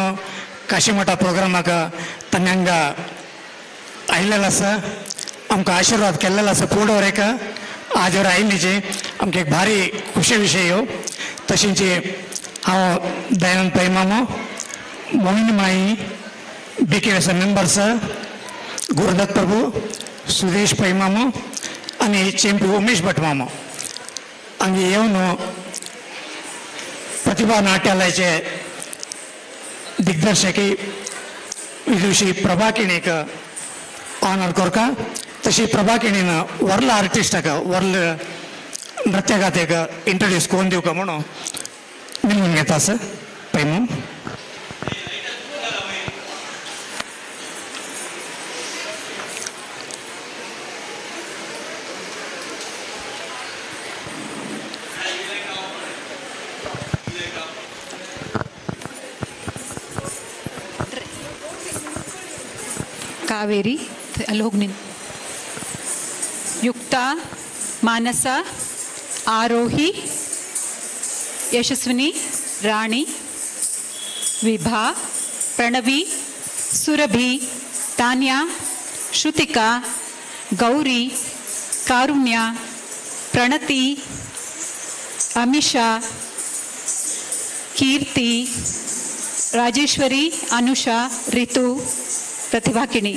काशीमठा प्रोग्रामाक तांणी हांगा आयिल्लेलो आसा. आमकां आशिर्वाद केल्लेलो आसा. पुढे एक आज वर आयिल्लीची आमकां एक भारी खुशी विशय ह्यो. तशेंच हांव दयानंद पै मामो, मोहिनी माई, BKVC members Gurudatt Prabhu, Sudesh Pai मामो आनी चेंपी उमेश भट मामो हांगा येवन प्रतिभा नाट्यालयाचे दिग्दर्शक विदुषी प्रभा किणीक ऑनर करका. तशी प्रभा किणीन व्हडलो आर्टिस्टाक व्हडलो नृत्यगातेक इंट्रोड्यूस करून दिवका म्हणून निमून घेता सर पै म्हणून. ಕಾವೇರಿ ಅಲ್ಲಿ ಹೋಗಿ ನೀನು. ಯುಕ್ತ, ಮಾನಸ, ಆರೋಹಿ, ಯಶಸ್ವಿನಿ, ರಾಣಿ, ವಿಭಾ, ಪ್ರಣವಿ, ಸುರಭಿ, ತಾನ್ಯಾ, ಶ್ರುತಿಕಾ, ಗೌರಿ, ಕಾರುಣ್ಯ, ಪ್ರಣತಿ, ಅಮಿಷಾ, ಕೀರ್ತಿ, ರಾಜೇಶ್ವರಿ, ಅನುಷಾ, ರಿತು, ಪ್ರತಿಭಾ ಕಿಣಿ.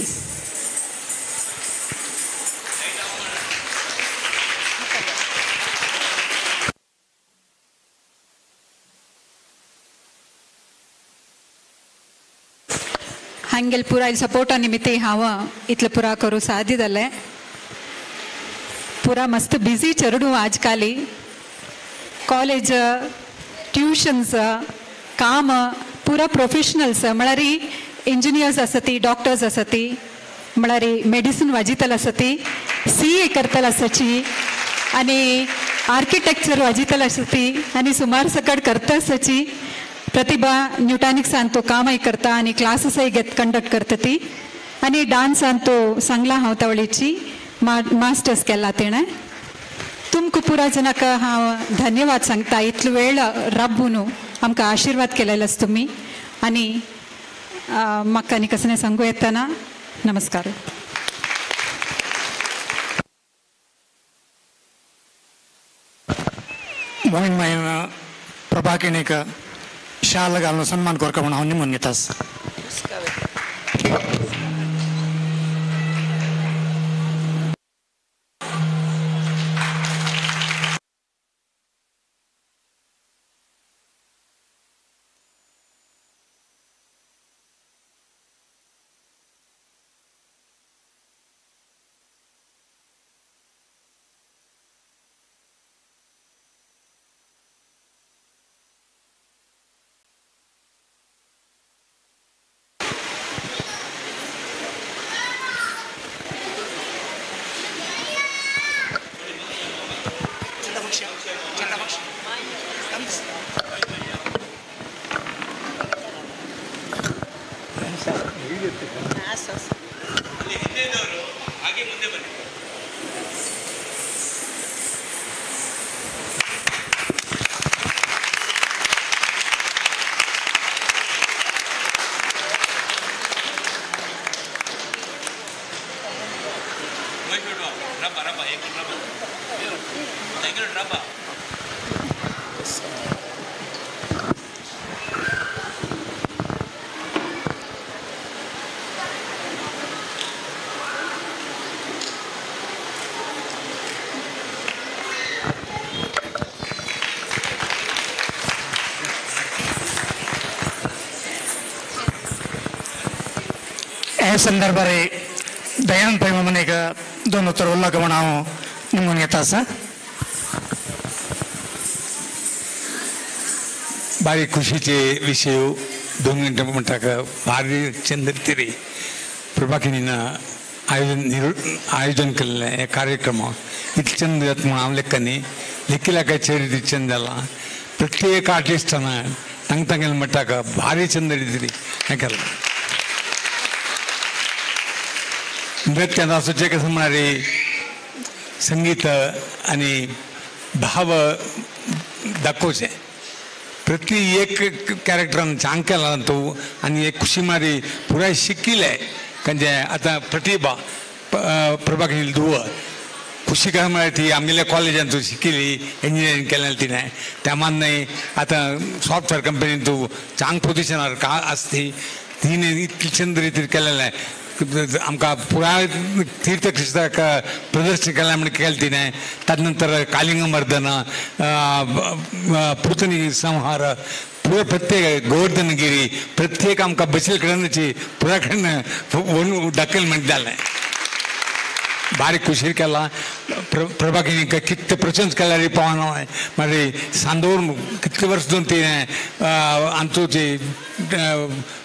हांगेल पुरा सपोर्टा निमित्त हांव इतलें पुरा करूं साध्य जालें. पुरा मस्त बिजी चेडूं आजकाली, कॉलेज, ट्युशन्स, काम, पुरा प्रोफेशनल्स म्हळ्यार इंजिनियर्स आसती, डॉक्टर्स आसती, म्हळ्यार मेडिसीन वाजयतले आसती, CA करतले आसाची आनी आर्किटेक्चर वाजयतले आसती आनी सुमार सकट करता आसाची. प्रतिभा न्यूटॉनिक्सान तो कामय करता आनी क्लासीसय घेत कंडक्ट करता ती आनी डान्सान तो सांगला हांव तवळीची मास्टर्स केला तेणें. तुमकां पुरा जनाक हांव धन्यवाद सांगता. इतलो वेळ राबून आमकां आशिर्वाद केलेलो आसा तुमी आनी म्हाका आनी कसलें सांगू येतना. नमस्कार. मोहिन माईन प्रभा किणीक शाल घालून सन्मान करका म्हणून हांव निमून घेता. हे संदर्भार दयानंद पै मनेक दोन उतर उल्लाख म्हण हांव निमून घेता आसा. भारी खुशीचे विषय 2 गंटे म्हणटाक भारी चंद तिरी प्रभाकिनीन आयोजन केल्लें हे कार्यक्रम इतले चंद जाता म्हूण हांव लेखनी लेखिला काय चेरी चंद जाला प्रत्येक आर्टिस्टान तांग तांगेले म्हणटाक भारी चंद रितीन हें केलां. नृत्यांत आसूचें कशें म्हळ्यार संगीत आनी भाव दाखोवचें प्रति एक कॅरेक्टरान चांग केला तूं आनी एक खुशी मारी पुराय शिकिल्लें म्हणजे आतां प्रतिभा प्रभाकिनी धुव खुशी काय म्हळ्यार ती आमगेल्या कॉलेजान तूं शिकिल्ली इंजिनियरींग केलें तिणें त्या न्हय आतां सॉफ्टवेअर कंपनीन तूं चांग पोजिशनार का आसा ती तिणें इतली चंद रितीन केलेलें आमकां पुराय तीर्थक्षेत्राक प्रदर्शन केलें म्हण केलें तिणें. ताजे नंतर कालिंगमर्दन पुतनी संहार पुराय प्रत्येक गोवर्धनगिरी प्रत्येक आमकां बशिल्ले कडेनची पुराय कडेन दाखयल म्हण जालें. बारीक खुशी केला प्रभाकिनी कितले प्रशंस केल्यार पावना मागीर सांदोर कितले वर्स दोन तिणें आमचो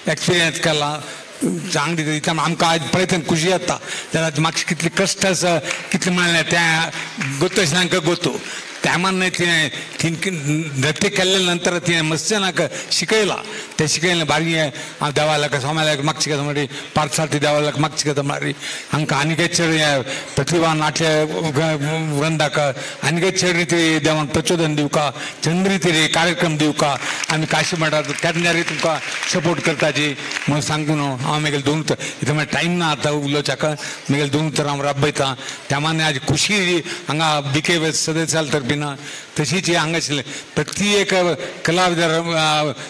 एक्सपिरियन्स केला चांग दिता आमकां आज पळयतना खुशी जाता जाल्यार मातशें कितले कश्ट आसा कितलें म्हणलें तें गोतो आशिल्ल्यांक गोतो त्या मान तिणें नृत्य केल्ले नंतर तिणें मस्त्यानाक शिकयलां तें शिकयलें बारी हांव देवालाक सोमाल्याक मागची कथा म्हणली पार्थसारथी देवालाक मागची कथा म्हणली हांकां आनीकय चड प्रतिभा नाट्य वृंदाक आनीकय चड रिती देवान प्रचोदन दिवका चंद रिती कार्यक्रम दिवका आमी काशी मठात केन्ना तुमकां सपोर्ट करताची म्हणून सांगून हांव मागीर दोन उतर इतलें म्हळ्यार टायम ना आतां उलोवच्याक मागीर दोन उतर हांव राबयता त्या माने आज खुशी हांगा बी के सदस्या तर्फीन तशीच हांगा आशिल्लें प्रत्येक कलाविदार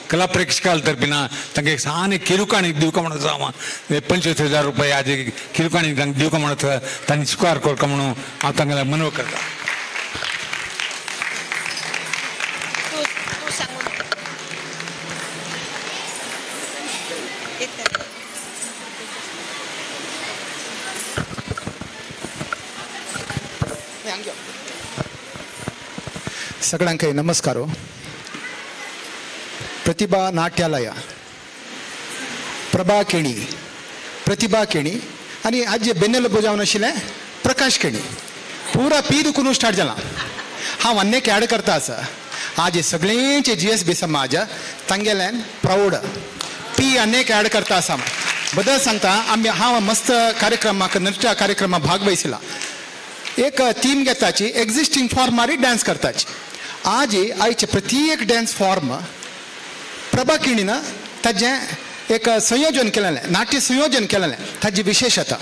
कला प्रेक्षकां तर्फीन तांकां एक सान किरुकाणी दिवका म्हणून आसा हांव 25,000 रुपया आज किरुकाणी तांकां दिवका म्हणत तांणी स्विकार करता म्हणून हांव तांकां मनव करता. सगळ्यांक नमस्कार. प्रतिभा नाट्यालय प्रभा केणी प्रतिभा केणी आनी आज जे बेन्नेलबो जावन आशिल्लें प्रकाश केणी पुरा पी दुखून स्टार्ट जाला. हांव आन्नेक ॲड करता आसा आज सगळ्यांचे जी एस बी समाज तांगेल्यान प्राऊड पी आन्नेक ॲड करता आसा. बदल सांगता आमी हांव मस्त कार्यक्रमाक नृत्य कार्यक्रमाक भाग वयसला एक थीम घेताची एक्झिस्टींग फॉर्मारी डान्स करताची. आज आयचे प्रत्येक डान्स फॉर्म प्रभा केणीन ताजें एक संयोजन केलेलें नाट्य संयोजन केलेलें ताजी विशेषता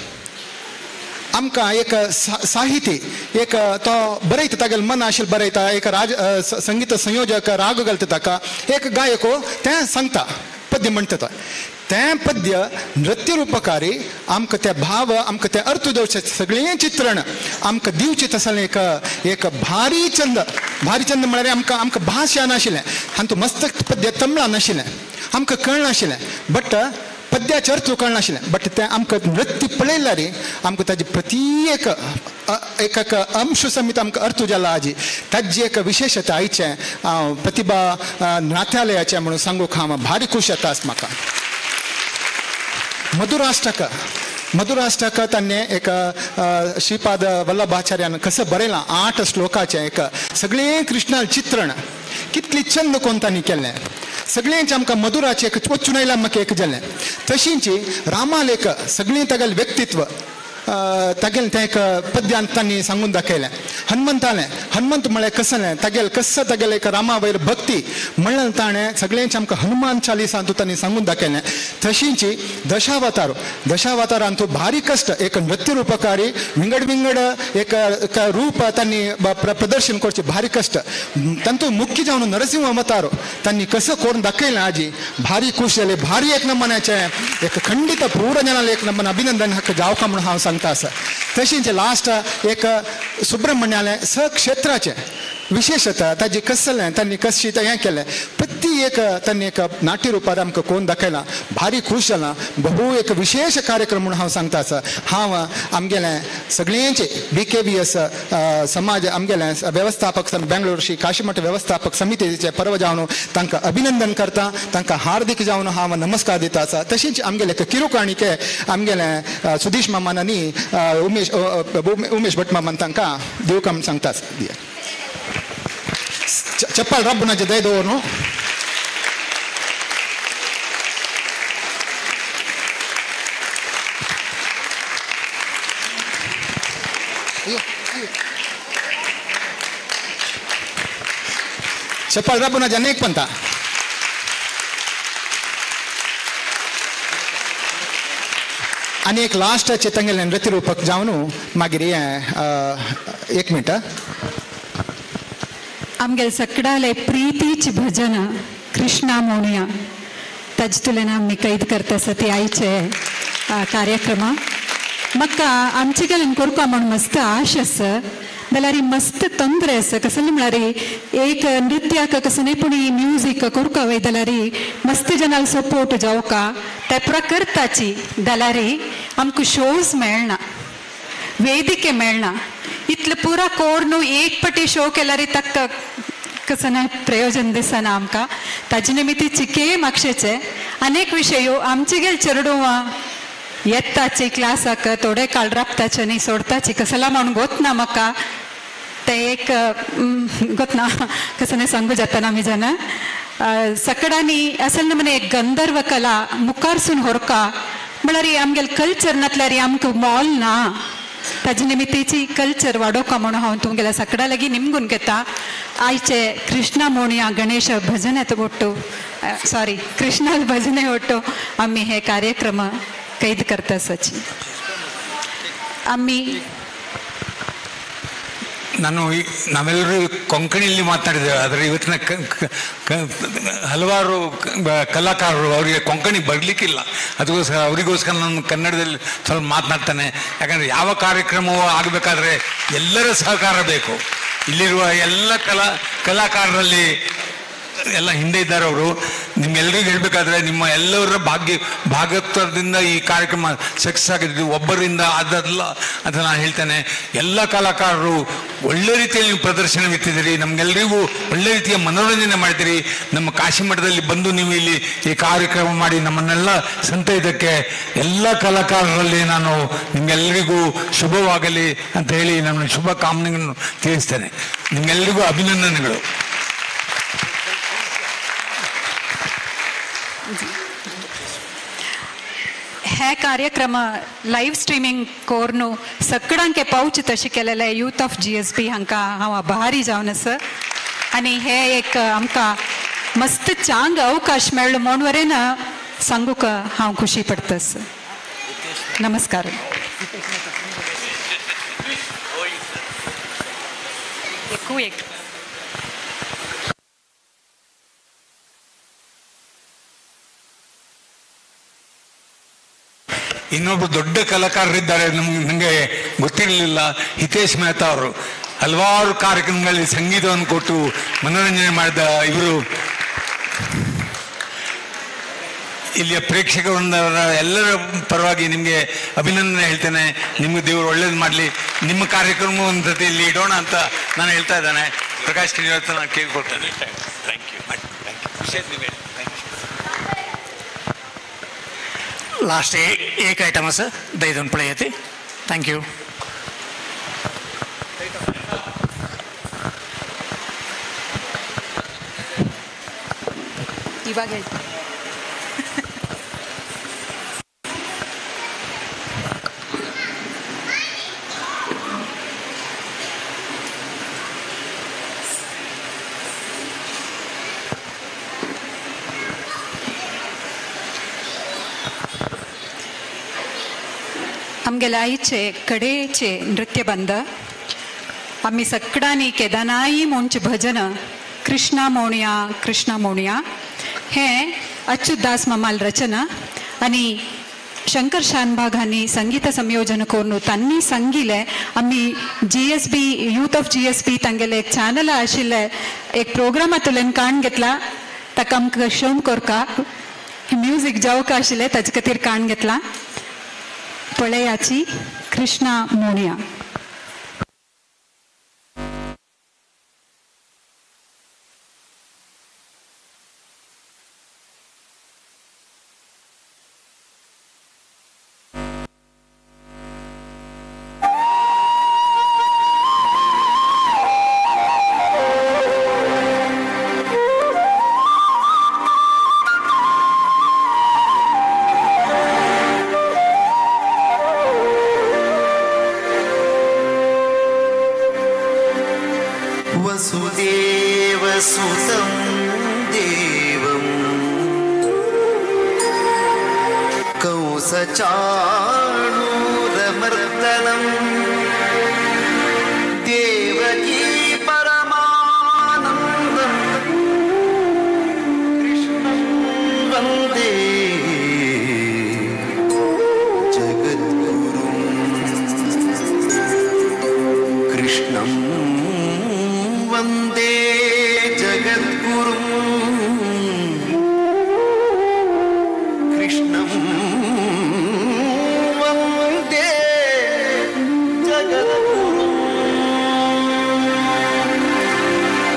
आमकां एक साहित्य एक तो बरयता तागेलें मन आशिल्लें बरयता एक राज संगीत संयोजक राग घालता ताका एक गायक तें सांगता पद्य म्हणटा तो तें पद्य नृत्य रूपकारी आमकां ते भाव आमकां ते अर्थ दिवचें सगळें चित्रण आमकां दिवचें तसलें एक एक भारी चंद भारी चंद म्हळ्यार आमकां आमकां भास नाशिल्लें आनी मस्त पद्य तमिळान नाशिल्लें आमकां कळनाशिल्लें बट पद्याचें अर्थ कळनाशिल्लें बट तें आमकां नृत्य पळयल्यार आमकां ताजी प्रत्येक एक एक अंश समेत आमकां अर्थ जाला आजी ताजी एक विशेषता आयचें प्रतिभा नाट्यालयाचें म्हणून सांगूंक हांव भारी खूश जाता आसा म्हाका. मधुराष्टक मधुराष्टक ताणें एक श्रीपाद वल्लभाचार्यान कसं बरयलां 8 श्लोकाचें एक सगळें कृष्णा चित्रण कितली चंद कोण तांणी केल्लें सगळ्यांचे आमकां मधुराचें एक वचून आयलां म्हाका एक जालें. तशींची रामालेख सगळीं तागेलें व्यक्तित्व तागेलें तें एक पद्यान तांणी सांगून दाखयलें. हनुमंतालें हनुमंत म्हळ्यार कसलें तागेलें कसं तागेलें एक रामा वयर भक्ती म्हणल्यार ताणें सगळ्यांचें आमकां हनुमान चालिसांतू तांणी सांगून दाखयलें. तशींची दशावतार दशावतारांतू भारी कश्ट एक नृत्य रूपकारी विंगड विंगड एक रूप तांणी प्रदर्शन करचें भारी कश्ट तांतू मुख्य जावन नरसिंह अवतार तांणी कसं करून दाखयलें आजी भारी खूश जालें भारी एक नमनाचें एक खंडीत पूर्ण जनालें एक नमन अभिनंदन हक्क जावका म्हणून हांव सांगता आसा. तशींच लास्ट एक सुब्रमण्यालें स क्षेत्राचें विशेषता ताजी कसलें तांणी कशी हें केलें प्रति एक तांणी एक नाट्य रुपार आमकां कोण दाखयला भारी खूश जाला बहु एक विशेष कार्यक्रम म्हणून हांव सांगता आसा. हांव आमगेलें सगळ्यांचे बी के बी एस समाज आमगेलें वेवस्थापक बेंगलोर श्री काशीमठ वेवस्थापक समितीचे पर्व जावन तांकां अभिनंदन करता तांकां हार्दिक जावन हांव नमस्कार दिता आसा. तशेंच आमगेलें किरुकाणिके आमगेलें सुधीश मामान आनी उमेश उमेश भट मामान तांकां दिवका म्हूण सांगता आसा. चप्पल रब्बनाचे दय दवर न्हू. चप्पल रब्बनाचे अनेक पंता. आनी एक लास्टाचे तांगेलें नृत्य रूपक जावन मागीर हें एक मिनट. आमगेले सगळ्याले प्रीतीची भजन कृष्णा मोणया ताजे आमी कैद करता आसा ती आयचे कार्यक्रम. म्हाका आमचे कडेन करपा म्हूण मस्त आश आसा जाल्यार मस्त तंत्र आसा. कसलें म्हळ्यार एक नृत्याक कसं न्ही पूण म्युजीक करपा वय जाल्यार मस्त जनाल सपोर्ट जावका ते पुरा करताची जाल्यार आमकां शोज मेळना वेदिके मेळना. इतलें पुरा कोर एक पटी शो केल्यार ताका कसं ना प्रयोजन दिसना आमकां. ताजे निमित्त चिके मागशेचे अनेक विशय आमचे गेल चेडवां येताची क्लासाक थोडे काळ राबताचे न्ही सोडताची कसला म्हणून गोतना म्हाका ते एक गोतना कसं न्ही सांगू जाता आमी जाणा. सगळ्यांनी असल म्हणे एक गंधर्व कला मुखारसून होरका म्हळ्यार आमगेले कल्चर नातल्यार आमकां मोल ना. ताजे निमित्तीची कल्चर वाडोवका म्हणून हांव तुमगेल्या सगळ्या लागीं निमगून घेता. आयचे कृष्णा मोणया गणेश भजने ಒಟ್ಟು ಸಾರಿ ಕೃಷ್ಣ ಭಜನೆ ಒಟ್ಟು आमी हे कार्यक्रम कैद करता सची आमी. ನಾನು ನಾವೆಲ್ಲರೂ ಕೊಂಕಣಿಯಲ್ಲಿ ಮಾತನಾಡಿದ್ದೇವೆ, ಆದರೆ ಇವತ್ತಿನ ಹಲವಾರು ಕಲಾಕಾರರು ಅವರಿಗೆ ಕೊಂಕಣಿ ಬರಲಿಕ್ಕಿಲ್ಲ. ಅದಕ್ಕೋಸ್ಕರ ಅವರಿಗೋಸ್ಕರ ನಾನು ಕನ್ನಡದಲ್ಲಿ ಸ್ವಲ್ಪ ಮಾತನಾಡ್ತಾನೆ. ಯಾಕಂದರೆ ಯಾವ ಕಾರ್ಯಕ್ರಮವೂ ಆಗಬೇಕಾದ್ರೆ ಎಲ್ಲರ ಸಹಕಾರ ಬೇಕು. ಇಲ್ಲಿರುವ ಎಲ್ಲ ಕಲಾಕಾರರಲ್ಲಿ ಎಲ್ಲ ಹಿಂದೆ ಇದ್ದಾರೆ ಅವರು. ನಿಮ್ಗೆಲ್ಲರಿಗೂ ಹೇಳಬೇಕಾದ್ರೆ ನಿಮ್ಮ ಎಲ್ಲರ ಭಾಗತ್ವದಿಂದ ಈ ಕಾರ್ಯಕ್ರಮ ಸಕ್ಸಸ್ ಆಗಿದ್ದು ಒಬ್ಬರಿಂದ ಅದಲ್ಲ ಅಂತ ನಾನು ಹೇಳ್ತೇನೆ. ಎಲ್ಲ ಕಲಾಕಾರರು ಒಳ್ಳೆ ರೀತಿಯಲ್ಲಿ ನೀವು ಪ್ರದರ್ಶನವಿತ್ತಿದ್ದೀರಿ, ನಮಗೆಲ್ಲರಿಗೂ ಒಳ್ಳೆ ರೀತಿಯ ಮನೋರಂಜನೆ ಮಾಡಿದ್ದೀರಿ. ನಮ್ಮ ಕಾಶಿಮಠದಲ್ಲಿ ಬಂದು ನೀವು ಇಲ್ಲಿ ಈ ಕಾರ್ಯಕ್ರಮ ಮಾಡಿ ನಮ್ಮನ್ನೆಲ್ಲ ಸಂತೈದಕ್ಕೆ ಎಲ್ಲ ಕಲಾಕಾರರಲ್ಲಿ ನಾನು ನಿಮ್ಗೆಲ್ಲರಿಗೂ ಶುಭವಾಗಲಿ ಅಂತ ಹೇಳಿ ನನ್ನ ಶುಭ ಕಾಮನೆಗಳನ್ನು ತಿಳಿಸ್ತೇನೆ. ನಿಮ್ಗೆಲ್ಲರಿಗೂ ಅಭಿನಂದನೆಗಳು. हे कार्यक्रम लायव्ह स्ट्रीमिंग करून सगळ्यांके पावचे तशें केलेलें यूथ ऑफ GSB हांकां हांव आभारी जावन आसा. आनी हे एक आमकां मस्त चांग अवकाश मेळ्ळो म्हूण वरेन सांगूंक हांव खुशी पडटा आसा. नमस्कार. एकू एक ಇನ್ನೊಬ್ಬರು ದೊಡ್ಡ ಕಲಾಕಾರರಿದ್ದಾರೆ, ನಮಗೆ ಗೊತ್ತಿರಲಿಲ್ಲ, ಹಿತೇಶ್ ಮೆಹ್ತಾ ಅವರು. ಹಲವಾರು ಕಾರ್ಯಕ್ರಮಗಳಲ್ಲಿ ಸಂಗೀತವನ್ನು ಕೊಟ್ಟು ಮನೋರಂಜನೆ ಮಾಡಿದ ಇವರು ಇಲ್ಲಿಯ ಪ್ರೇಕ್ಷಕವೃಂದವರ ಎಲ್ಲರ ಪರವಾಗಿ ನಿಮಗೆ ಅಭಿನಂದನೆ ಹೇಳ್ತೇನೆ. ನಿಮಗೆ ದೇವರು ಒಳ್ಳೇದು ಮಾಡಲಿ. ನಿಮ್ಮ ಕಾರ್ಯಕ್ರಮ ಒಂದು ಸತಿ ಇಲ್ಲಿ ಇಡೋಣ ಅಂತ ನಾನು ಹೇಳ್ತಾ ಇದ್ದೇನೆ. ಪ್ರಕಾಶ್ ಕಿಣಿಯವ್ರ ನಾನು ಕೇಳ್ಕೊಳ್ತೇನೆ. Thank you. Thank you. Last एक आयटम आसा दही पळयात. Thank you. ಇವಾಗ ಹೇಳ್ತೀನಿ. आमगेले आईचे कडेचे नृत्य बंद आमी सगळ्यांनी केदानाई म्हणचे भजन कृष्णा मोणया कृष्णा मोणया हे अच्युत दास मामाल रचना आनी शंकर शानभाग हांणी संगीत संयोजन करून तांणी सांगिल्लें. आमी GSB youth of GSB तांगेले एक चॅनल आशिल्लें एक प्रोग्रामांतल्यान काण घेतला. ताका आमकां क्षम करका. म्युजीक जावका आशिल्लें ताजे खातीर काण घेतला. पळयाची कृष्णा मोणया. वसुदेवसुतं देवं कंसचाणूरमर्दनं देवकी परमानन्दं कृष्णं वन्दे जगद्गुरुं. कृष्णं वन्दे जगद्गुरुं. कृष्णं वन्दे जगद्गुरुं.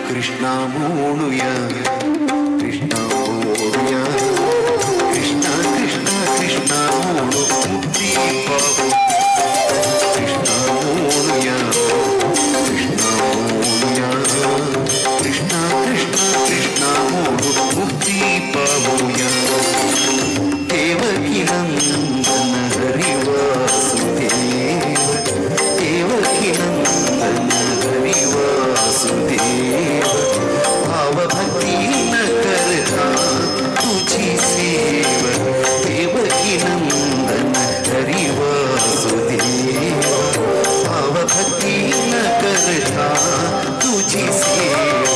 कृष्णा मोणुया कृष्णा मोणुया कृष्ण कृष्ण कृष्णा मोणु मुक्ती पावो. कृष्णा मोणुया कृष्णा मोणुया कृष्ण कृष्ण कृष्ण मोणु मुक्ती पावोया. देवकी नंदन हरि वासुदेव देवकी नंदन हरि वासुदेव. भावभक्ती न करता तुझी सेव देवकी नंदन हरि वासुदेव. भावभक्ती न करता तुझी सेव.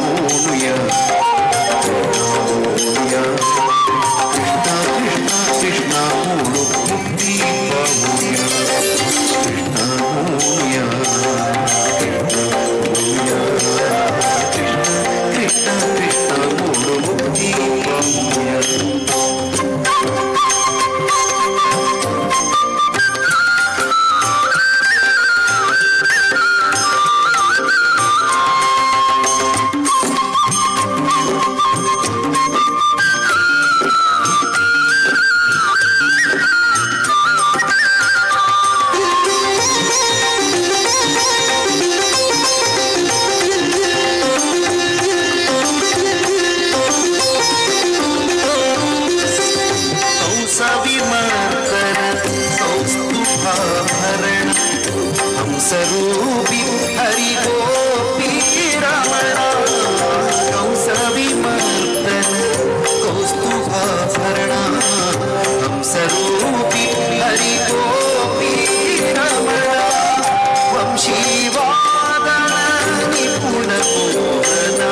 मोनुया मोनुया कृष्ण कृष्ण कृष्ण मोणु मुक्ती पावुया. कृष्ण मोनुया कृष्ण मोनुया कृष्ण कृष्ण कृष्ण मोणु मुक्ती पावुया. हंसरूपी हरि गोपी रमण कंसविमर्दन कौस्तुभाभरण. हंसरूपी हरि गोपी रमण वंशीवादन निपुण मोहना.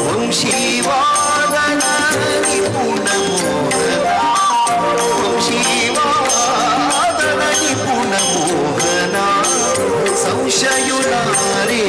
वंशीवादन निपुण मोहना वंशीवादन निपुण मोहना. संशयुलारे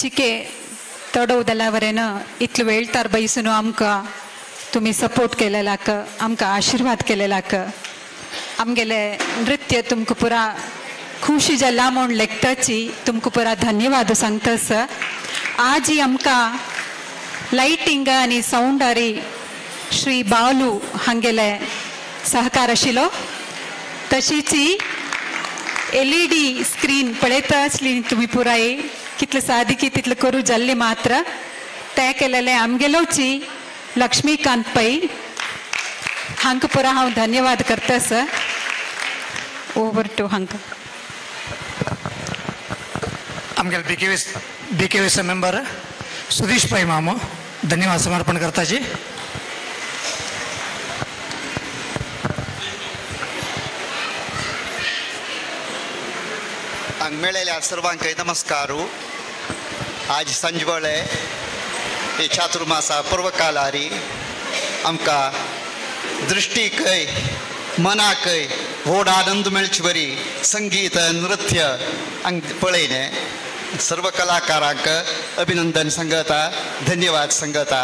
चिके तडोवदलावरेन इतलो वेळ तार बैसून आमकां तुमी सपोर्ट केलेलाक, आमकां आशिर्वाद केलेलाक, आमगेले नृत्य तुमकां पुरा खुशी जाला म्हूण लेखताची तुमकां पुरा धन्यवाद सांगतास. आज आमकां लायटिंग आनी सावंडारी श्री बालू हांगेले सहकार आशिल्लो. तशीच LED screen पळयता आसली तुमी पुराय कितले सादी तितले करूं जाल्ले मात्र ते केलेले आमगेलोची लक्ष्मीकांत पै हांकां पुरा हांव धन्यवाद करता सर. ओवर टू हांकां. आमगेले BKVS member Sudhish Pai मामो धन्यवाद समर्पण करताची. हांगा मेळिल्ल्या सर्वांकय नमस्कार. आज सांजवेळे हे चातुर्मासा पर्वकालारी आमकां दृश्टीकय मनाकय व्हड आनंद मेळचे बरी संगीत नृत्य हांग पळयलें. सर्व कलाकारांक अभिनंदन सांगता, धन्यवाद सांगता.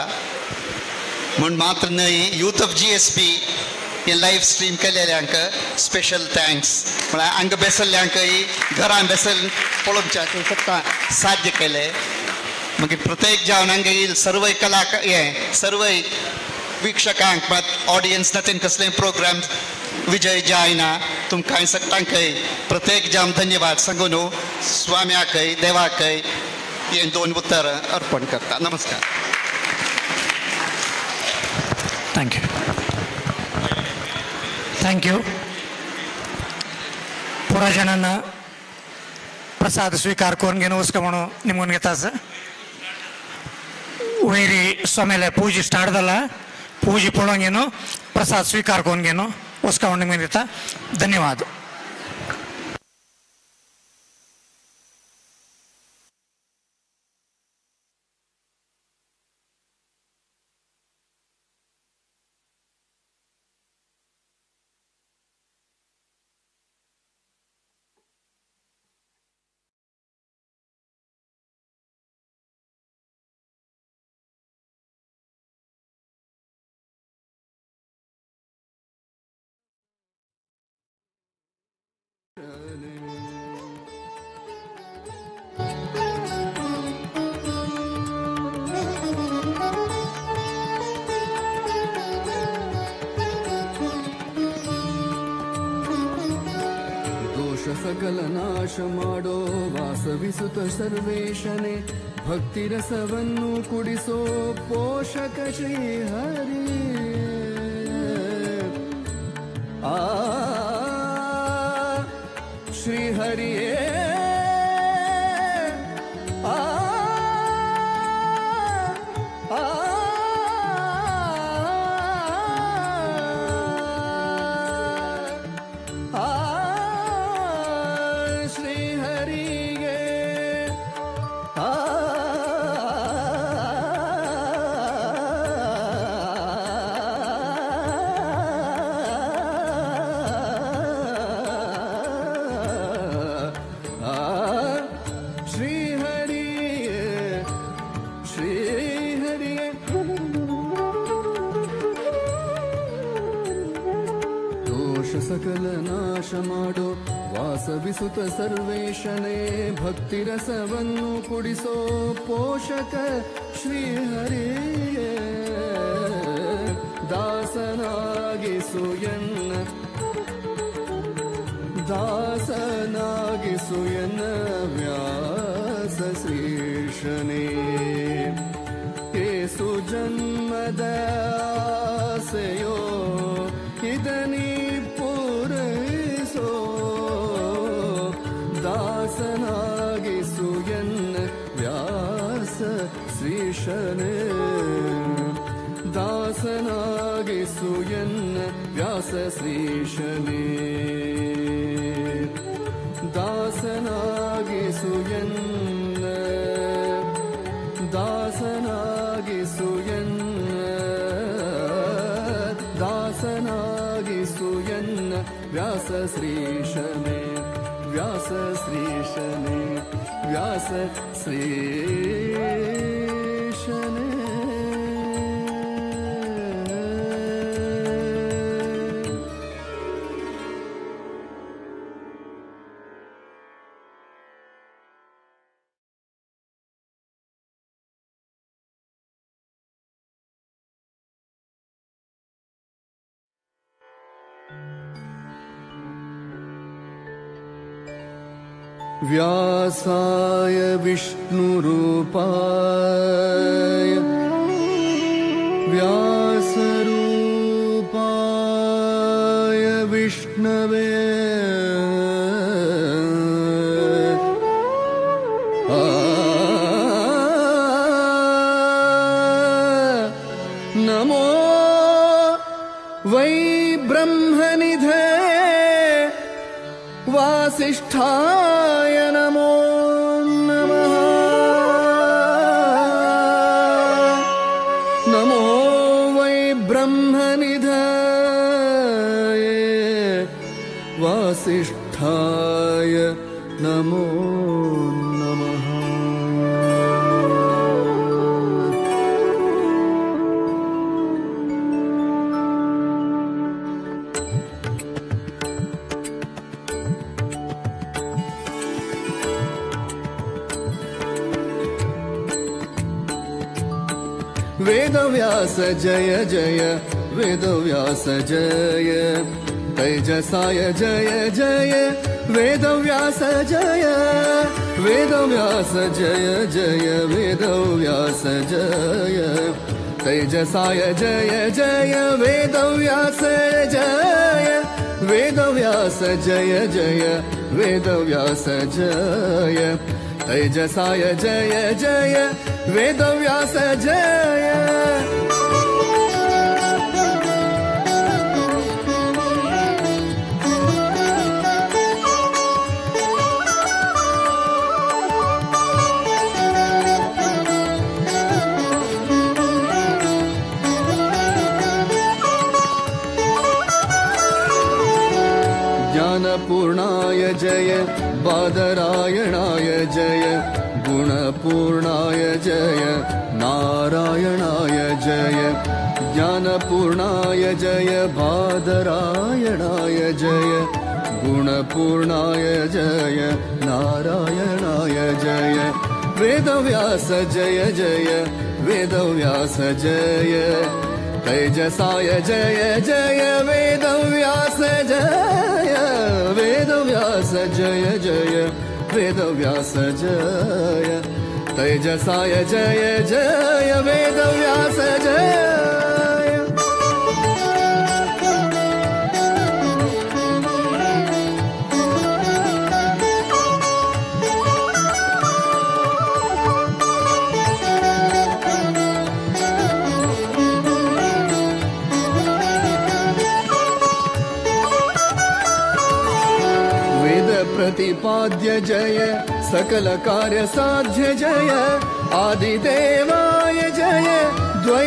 म्हूण मात्र न्हय, यूथ ऑफ GSB हे लायव्ह स्ट्रीम केलेल्यांक स्पेशल thanks. म्हळ्यार हांगा बेसल्ल्यांकय घरान बेसल पळोवच्याक सगळें साध्य केलें. मागीर प्रत्येक जावन हांगा येयल सर्वय कलाकार हे सर्वय वीक्षकांक मात ऑडियन्स ना तेंकां कसलेय प्रोग्राम विजय जायना तुमकां सगळ्यांकय प्रत्येक जावन धन्यवाद सांगून स्वाम्याकय देवाकय हे दोन उतर अर्पण करता. नमस्कार. Thank you. Thank you. पुरा जणांना प्रसाद स्वीकार करून घेऊन उसका म्हणून निमून घेतास. वैरी स्वामीला पूजे स्टार्ट झाला, पूजे पळोवन घेऊन प्रसाद स्वीकार करून घेऊन उसका म्हणून निमून घेता. धन्यवाद. सकल नाಶ ಮಾಡೋ ವಾಸವಿಸುತ್ತ ಸರ್ವೇಶನೇ, ಭಕ್ತಿ ರಸವನ್ನು ಕುಡಿಸೋ ಪೋಷಕ ಶ್ರೀ ಹರಿ. ಆ ಶ್ರೀ ಹರಿಯೇ ಆ ಆ ಮಾಡೋ ವಾಸವಿಸುತ್ತ ಸರ್ವೇಶನೇ, ಭಕ್ತಿ ರಸವನ್ನು ಕುಡಿಸೋ ಪೋಷಕ ಶ್ರೀ ಹರಿಯೇ. ದಾಸನಾಗಿಸು ಎನ್ನ, ದಾಸನಾಗಿಸು ಎನ್ನ ವ್ಯಾಸ ಶ್ರೀಶನೇ. ಏಸು ಜನ್ಮದ ಆಸೆಯೋ ಇದನೀ ಪೂರೈಸೋ, ದಾಸನಾಗಿಸು ಎನ್ನ ವ್ಯಾಸ ಶ್ರೀಶನೇ. ದಾಸನಾಗಿಸು ಎನ್ನ ವ್ಯಾಸ ಶ್ರೀಶನೇ. ದಾಸನಾಗಿಸು ಎನ್ನ, ದಾಸನಾಗಿಸು ಎನ್ನ, ದಾಸನಾಗಿಸು ಎನ್ನ. व्यास श्रीशने व्यास श्रीशने व्यास श्रीशने। व्यासाय विष्णुरूपाय व्यासरूपाय विष्णवे नमो वै ब्रह्मनिधे वासिष्ठाय नमो नमः। नमो वै ब्रह्मनिधये वासिष्ठाय नमो नमः। वेदव्यास जय जय वेदव्यास जय तैजसाय जय जय वेदव्यास जय वेदव्यास जय जय वेदव्यास जय तैजसाय जय जय वेदव्यास जय वेदव्यास जय जय वेदव्यास जय तैजसाय जय जय वेदव्यास जय। ज्ञानपूर्णाय जय बादरायणाय जय गुणपूर्णाय जय नारायणाय जय ज्ञानपूर्णाय जय बादरायणाय जय गुणपूर्णाय जय नारायणाय जय वेदव्यास जय जय वेदव्यास जय तैजसाय जय जय वेदव्यास जय वेदव्यास जय जय वेदव्यास जय तैजसाय जय जय वेदव्यास जय। प्रतिपाद्य जय सकल कार्य साध्य जय आदिदेवाय जय द्वै।